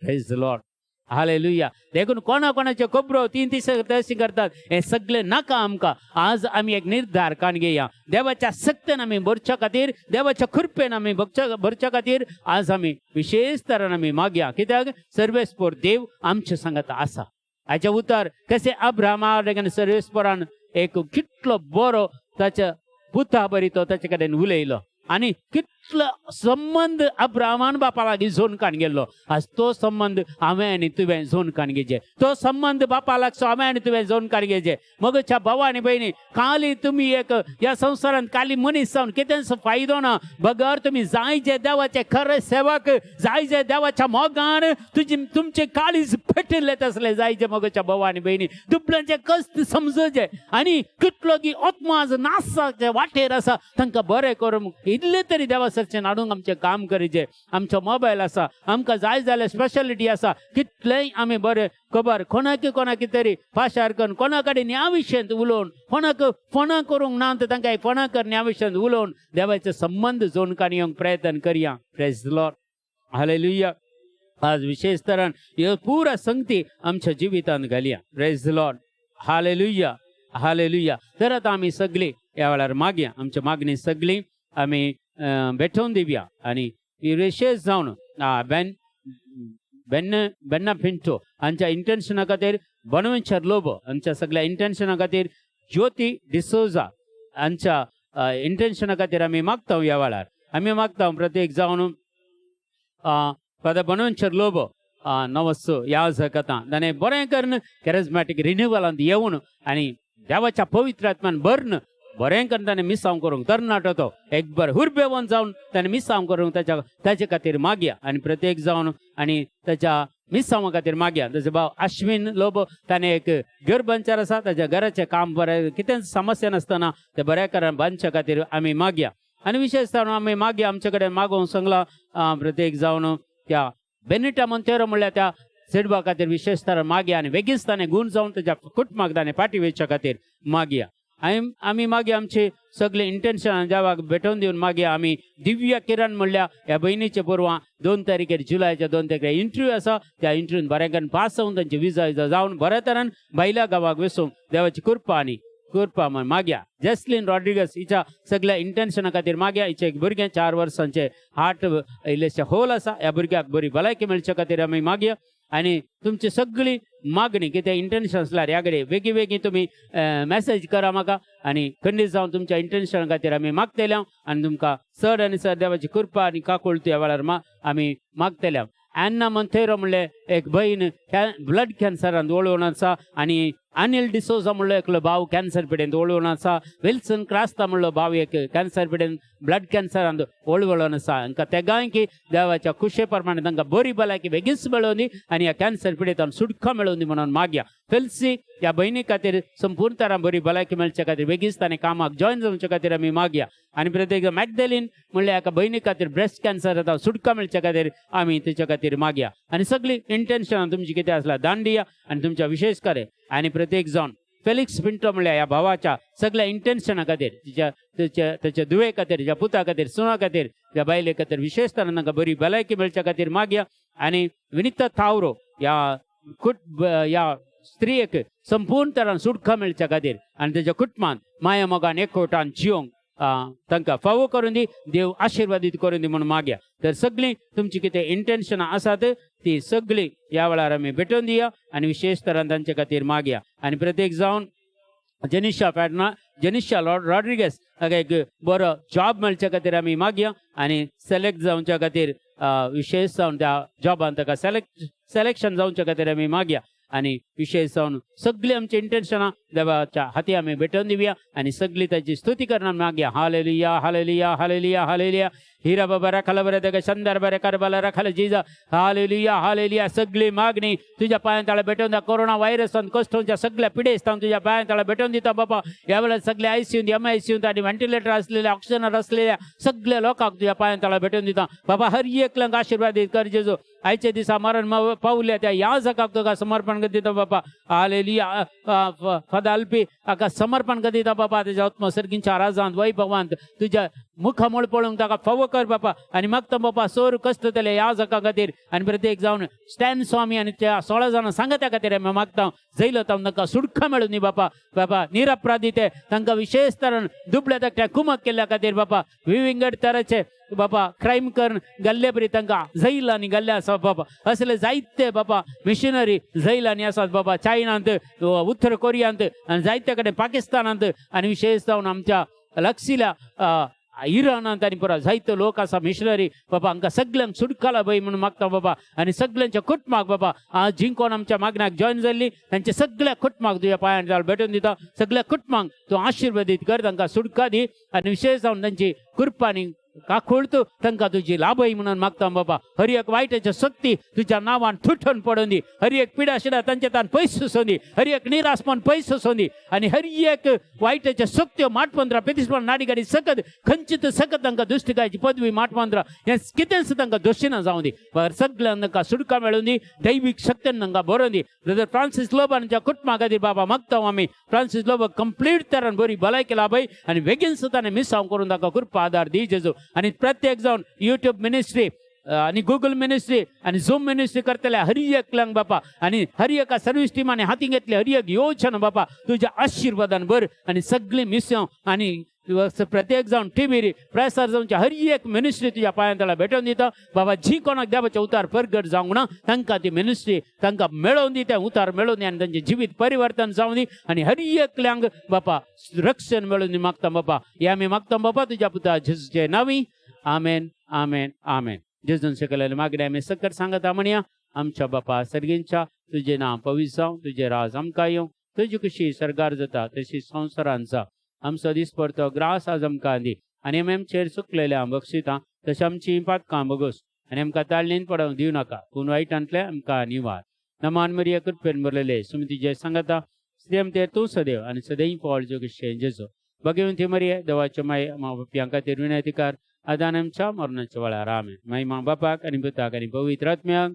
Praise the Lord, hallelujah. देखून कोणा कोणाच्यो खबरो तीन तीस तशी करतात, हें सगळें नाका आमकां. आज आमी एक निर्धार काण घेया, देवाच्या सक्तेन आमी भरच्या खातीर, देवाच्या कृपेन आमी भरच्या खातीर आज आमी विशेष तरान आमी मागया. कित्याक सर्वेस्पोर देव आमचे सांगात आसा. हाचें उतर कशें अब्राहमा सर्वेस्पोरान एक कितलो बरो ताच्या पुता बरी तो ताचे कडेन उलयलो आनी कितलो संबंद अब्राहमान बापा लागीं जोन काण गेल्लो. आज तो संबंद हांवें आनी तुवें जोन काण घेवचे. तो संबंद बापा लागचो हांवें आनी तुवें जोन काण घेवचे. मगच्या भाव आनी भयणी, खाली तुमी एक ह्या संवसारांत खाली मनीस जावन कितेंच फायदो ना. बगर तुमी जाय जे देवाचे खरे सेवक जाय जे देवाच्या मोगान तुजी तुमचे काळीज पेटिल्ले तसले जाय जे. मगच्या भाव आनी भयणी, दुबळ्यांचे कश्ट समजचे आनी कितलो की आत्मा आज नासाचे वाटेर आसा तांकां बरें करूंक इल्ले तरी देवा सरचें हाडूंक आमचें काम करीचें. आमचो मोबायल आसा, आमकां जाय जाल्यार स्पेशलिटी आसा, कितलेंय आमी बरें खबर कोणाक कोणाक तरी पाशार करून कोणा कडेन ह्या विशयांत उलोवन, कोणाक फोनां करूंक ना तर तांकां फोनां करून ह्या विशयांत उलोवन देवाचे संबंद जोडून येवंक प्रयत्न करया. Praise the Lord, hallelujah. आज विशेष तरान ह्यो पुरा संगती आमच्या जिवितांत घालया. Praise the Lord, hallelujah, hallelujah. तर आतां आमी सगळीं ह्या वेळार मागया, आमच्या मागणी सगळीं आमी भेटोवन दिवया. आनी विशेष जावन बेन बेन्न बेन्ना पिंटो हांच्या इंटेन्शना खातीर, बनवेंचर लोबो हांच्या सगळ्या इंटेन्शना खातीर, ज्योती डिसोजा हांच्या इंटेन्शना खातीर आमी मागता. ह्या वेळार आमी मागता प्रत्येक जावन फादर बनवेंचर लोबो नवस याजक आतां ताणें बरें करून कॅरिज्मॅटीक रिन्युवलांत येवन आनी देवाच्या पवित्र आत्मान भरून बरें करून ताणें मिसांव करूंक, तरणाटो तो एक बर हुरबेवन जावन ताणें मिसांव करूंक ताच्या ताचे खातीर मागया. आनी प्रत्येक जावन आनी ताच्या मिसांवा खातीर मागया. ताचो भाव अश्विन लोबो ताणें एक घर बांदचार आसा, ताच्या घराचें काम बरें कितेंच समस्या नासतना तें बऱ्या कारण बांदच्या खातीर आमी मागया. आनी विशेश जावन आमी मागया, आमचे कडेन मागोवंक सांगला प्रत्येक जावन त्या बेनिटा मोंतेरो म्हणल्यार त्या चेडवा खातीर विशेष तरान मागया आनी बेगीच ताणें गूण जावन ताच्या कुटुंबाक ताणें फाटी वयच्या खातीर मागया. आनी आमी मागीर आमची सगळे इंटेन्शन देवाक भेटोवन दिवन मागीर आमी दिव्या किरण म्हणल्या ह्या भयणीचे बरवा 2 तारखेर जुलयाच्या 2 तारखेर इंटरव्यू आसा. त्या इंटरव्यून बऱ्या करून पास जावन तांचे विजा विजा जावन बऱ्या तरान भायल्या गांवाक वचूंक देवाची कृपा आनी कृपा म्हण मागया. जेसलीन रॉड्रिगस हिच्या सगळ्या इंटेन्शना खातीर मागया. हिचे एक भुरगें 4 वर्सांचे हार्ट इल्लेशे होल आसा, ह्या भुरग्याक बरी भलायकी मेळचे खातीर आमी मागया. आनी तुमची सगळी मागणी कितें इंटेन्शन आसल्यार ह्या कडेन बेगी बेगी तुमी मॅसेज करा म्हाका आनी खंडीत जावन तुमच्या इंटेन्शन खातीर आमी मागतले. आनी तुमकां चड आनी चड देवाची कृपा आनी काकुळटी ह्या वेळार आमी मागतले. ॲन्ना मंथेरो म्हणलें एक बहीण ब्लड कॅन्सरान वळोवन आसा आनी अनिल डिसोजा म्हणलो एकलो भाव कॅन्सर पिडेन वळवळून आसा. विल्सन क्रास्ता म्हणलो भाव एक कॅन्सर पिडेन ब्लड कॅन्सरान वळवळून आसा. हांकां तेगांयकी देवाच्या खुशे प्रमाणे तांकां बरी भलायकी बेगीच मेळोवन दी आनी ह्या कॅन्सर पिडेंत सुटका मेळोवन दी म्हणून मागया. फेल्सी ह्या भयणी खातीर संपूर्ण तरान बरी भलायकी मेळचे खातीर, बेगीच ताणें कामाक जॉयन जावचे खातीर आमी मागया. आनी प्रत्येक मॅगदेलीन म्हणल्यार एका भयणी खातीर ब्रेस्ट कॅन्सर जाता, सुटका मेळचे खातीर आमी तेच्या खातीर मागया. आनी सगळीं इंटेन्शनां तुमची कितें आसल्यार दांडिया आनी तुमच्या विशेष करे. आनी प्रत्येक जावन फेलिक्स पिंटो म्हणल्यार ह्या भावाच्या सगळ्या इंटेन्शना खातीर, तिच्या तेच्या तेच्या धुवे खातीर, तिच्या पुता खातीर, सुना खातीर, त्या बायले खातीर विशेष तरान तांकां बरी भलायकी मेळच्या खातीर मागया. आनी विनिता थावरो ह्या कुट ह्या स्त्रियेक संपूर्ण तरान सुटका मेळच्या खातीर आनी तेच्या कुटुंबान माया मोगान एकवटान जियोंक तांकां फावो करून दी, देव आशिर्वादीत करून दी म्हणून मागया. तर सगळीं तुमची कितें इंटेन्शनां आसात ती सगळीं ह्या वेळार आमी भेटोवन दिया आनी विशेष तरान तांचे खातीर मागया. आनी प्रत्येक जावन जेनिशा फेर्ना, जेनिशा रॉड्रिगस हाका एक बरो जॉब मेळच्या खातीर आमी मागया आनी सिलेक्ट जावच्या खातीर, विशेष जावन त्या जॉबान ताका सिलेक्शन जावच्या खातीर आमी मागया. आनी विशेष जावन सगळीं आमची इंटेन्शनां देवाच्या हाती आमी भेटोवन दिवया आनी सगळी ताची स्तुती करणार मागया. Hallelujah, hallelujah, hallelujah, hallelujah. हिरा बाबा रखाला बरे तेका शंदर बरे करबाला रखाला जिजा. Hallelujah, hallelujah. सगळी मागणी तुझ्या पांयां तळा भेटोवन दिता. कोरोना व्हायरसान कश्टोंच्या सगळ्या पिडेस्तांक तुझ्या पांयां तळा भेटोवन दिता बाबा. ह्या वेळार सगळे आयसीयू, एमआयसीयू आनी व्हेंटिलेटर असलेल्या, ऑक्सिजनार असलेल्या सगळ्या लोकांक तुझ्या पांयां तळा भेटोवन दिता बाबा. हर एकल्यांक आशीर्वादीत कर जेजू. आयच्या दिसा मरण पावल्या त्या याजकाक तुका समर्पण कर दिता बाबा. हालेलुया. फादर अल्पी हाका समर्पण कर दिता बाबा. तेज्या आत्मा सर्गींच्या राजांत वैभवांत तुज्या मुखामळ पळोवंक ताका फावो कर बाबा. आनी मागता बाबा सोर कश्ट जाले याजका खातीर. आनी प्रत्येक जावन स्टॅन स्वामी आनी त्या 16 जाणां सांगत्या खातीर आमी मागता, जैलो तांकां सुटका मेळूं दी बाबा. बाबा, निरपराधी ते तांकां विशेष तरान दुबळ्या धाकट्या कुमक केल्ल्या खातीर बाबा, विविंगड तराचे बाबा क्रायम करून गेल्ले बरी तांकां जैलांनी गेल्ले आसा बाबा. असले जायते बाबा मिशनरी जैलांनी आसात बाबा, चायनांत, उत्तर कोरियांत आनी जायते कडेन पाकिस्तानांत आनी विशेष जावन आमच्या लक्षिल्या इराणांत आनी पुरा जायते लोक आसा मिशनरी बाबा. हांकां सगल्यांक सुटका लाभय म्हणून मागता बाबा. आनी सगल्यांच्या कुटुंबाक बाबा, आज जिंकोन आमच्या मागण्याक जॉयन जाल्ली तांच्या सगळ्या कुटुंबाक तुज्या पांयान भेटून दिता. सगळ्या कुटुंबांक तूं आशिर्वादीत कर, तांकां सुटका दी आनी विशेष जावन तांची कृपा आनी काकुळत तांकां तुजी लाभय म्हणून मागता बाबा. हर एक वायटाच्या शक्ती तुझ्या नांवान तुटून पडून दी. हर एक पिडा शिडा तांच्या तान पयस वचून दी. हर एक निराशपण पयस वचून दी आनी हर एक वायटाच्या शक्त्यो, माटपंत्रा, पेतिसपण, नाडी गाडी सकत खंचित सकत तांकां दुश्टकायची पदवी, माटमंत्रा हें कितेंच तांकां दोशिना जावं दी. सगळ्यांक तांकां सुटका मेळून दी, दैवीक शक्तीन तांकां बरोवन दी. ब्रदर फ्रांसीस लोबांच्या कुटुंबा खातीर बाबा मागता आमी. फ्रांसीस लोबो कंप्लीट तरान बरी भलायकी लाभय आनी बेगीन सुद्दां मिसांव करून ताका कृपा आदार दी जेजू. आनी प्रत्येक जावन युट्यूब मिनिस्ट्री आनी गुगल मिनिस्ट्री आनी झूम मिनिस्ट्री करतले हर एकल्यांक बापा आनी हर एका सर्वीस टिमांनी हाती घेतले हर एक योजना बापा तुज्या आशिर्वादान भर. आनी सगळीं मिसयांव आनी प्रत्येक जावन टिवीर प्रसार जावच्या हर एक मिनिस्ट्री तुज्या पांयां तळा भेटोवन दिता बाबा. जी कोणाक देवाचें उतार परगट जावंक ना तांकां ती मिनिस्ट्री तांकां मेळोवन दी, तें उतार मेळोवन दी आनी तांचें जिवीत परिवर्तन जावं दी आनी हर एकल्यांक बापा रक्षण मेळोवन दी मागता बापा. हे आमी मागता बापा तुज्या पुता जेजूचे नांवी. आमेन, आमेन, आमेन. जेजून शिकलेले मागणे आमी सकट सांगता म्हणया. आमच्या बापा सर्गींच्या, तुजें नांव पवित्र जावं, तुजें राज आमकां येवं, तुजी खुशी सर्गार जाता तशी संवसारान जावं. आमचो दिसपडतो ग्रास आज आमकां दी आनी आमी आमचेर चुकलेले आम बक्षिता तशें आमची पातकां बगोस आनी आमकां ताळणीन पडोवंक दिवं नाका, पूण वायटांतले आमकां निवार. नमान मरिया, कृपेन भरलेले, सुमी तुजें सांगता. स्त्रियां ते तूं सदैव आनी सदैव पावल जोगेशे जेजो. भगवंती मरिये, देवाच्या माये, मा पाप्यां खातीर विनंती कर, आतां आनी आमच्या मरणाच्या वेळार. आमेन. महिमा बापाक आनी पुताक आनी पवित्र आत्म्याक.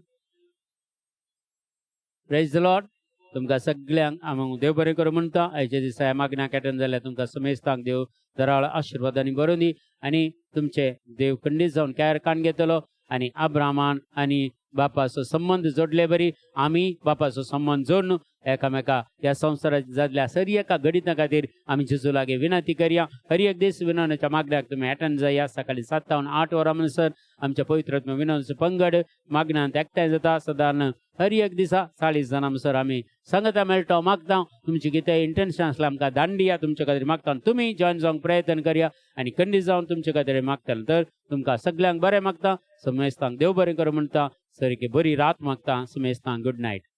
प्रेज the Lord. तुमकां सगल्यांक हांव देव बरें करूं म्हणटा. आयच्या दिसा ह्या मागण्याक एटन जाल्यार तुमकां समेस्तांक देव दराळ आशिर्वादांनी भरून दी आनी तुमचे देव खंडीत जावन कॅर कान घेतलो. आनी अब्रामान आनी बापाचो संबंद जोडले बरी आमी बापाचो संबंद जोडून एकामेका ह्या संवसारात जाल्ल्या सर एका घडिता खातीर आमी जेजू लागीं विनंती करया. हर एक दीस विनवण्याच्या मागण्याक तुमी एटन जाया. सकाळी 7 तावन 8 वरां म्हणसर आमच्या पवित्र विनवण्याचो पंगड मागण्यांत एकठांय जाता. सदारण हर एक दिसा 40 जाणां म्हणसर आमी सांगता, मेळटा, मागता. तुमची कितें इंटेन्शन आसल्यार आमकां दांडिया. तुमच्या खातीर मागता, तुमी जॉयन जावंक प्रयत्न करया आनी खंडीत जावन तुमचे खातीर मागतले. तर तुमकां सगल्यांक बरें मागता, समेस्तांक देव बरें करूं म्हणटा, सारकी बरी रात मागता समेस्तांक. Good night.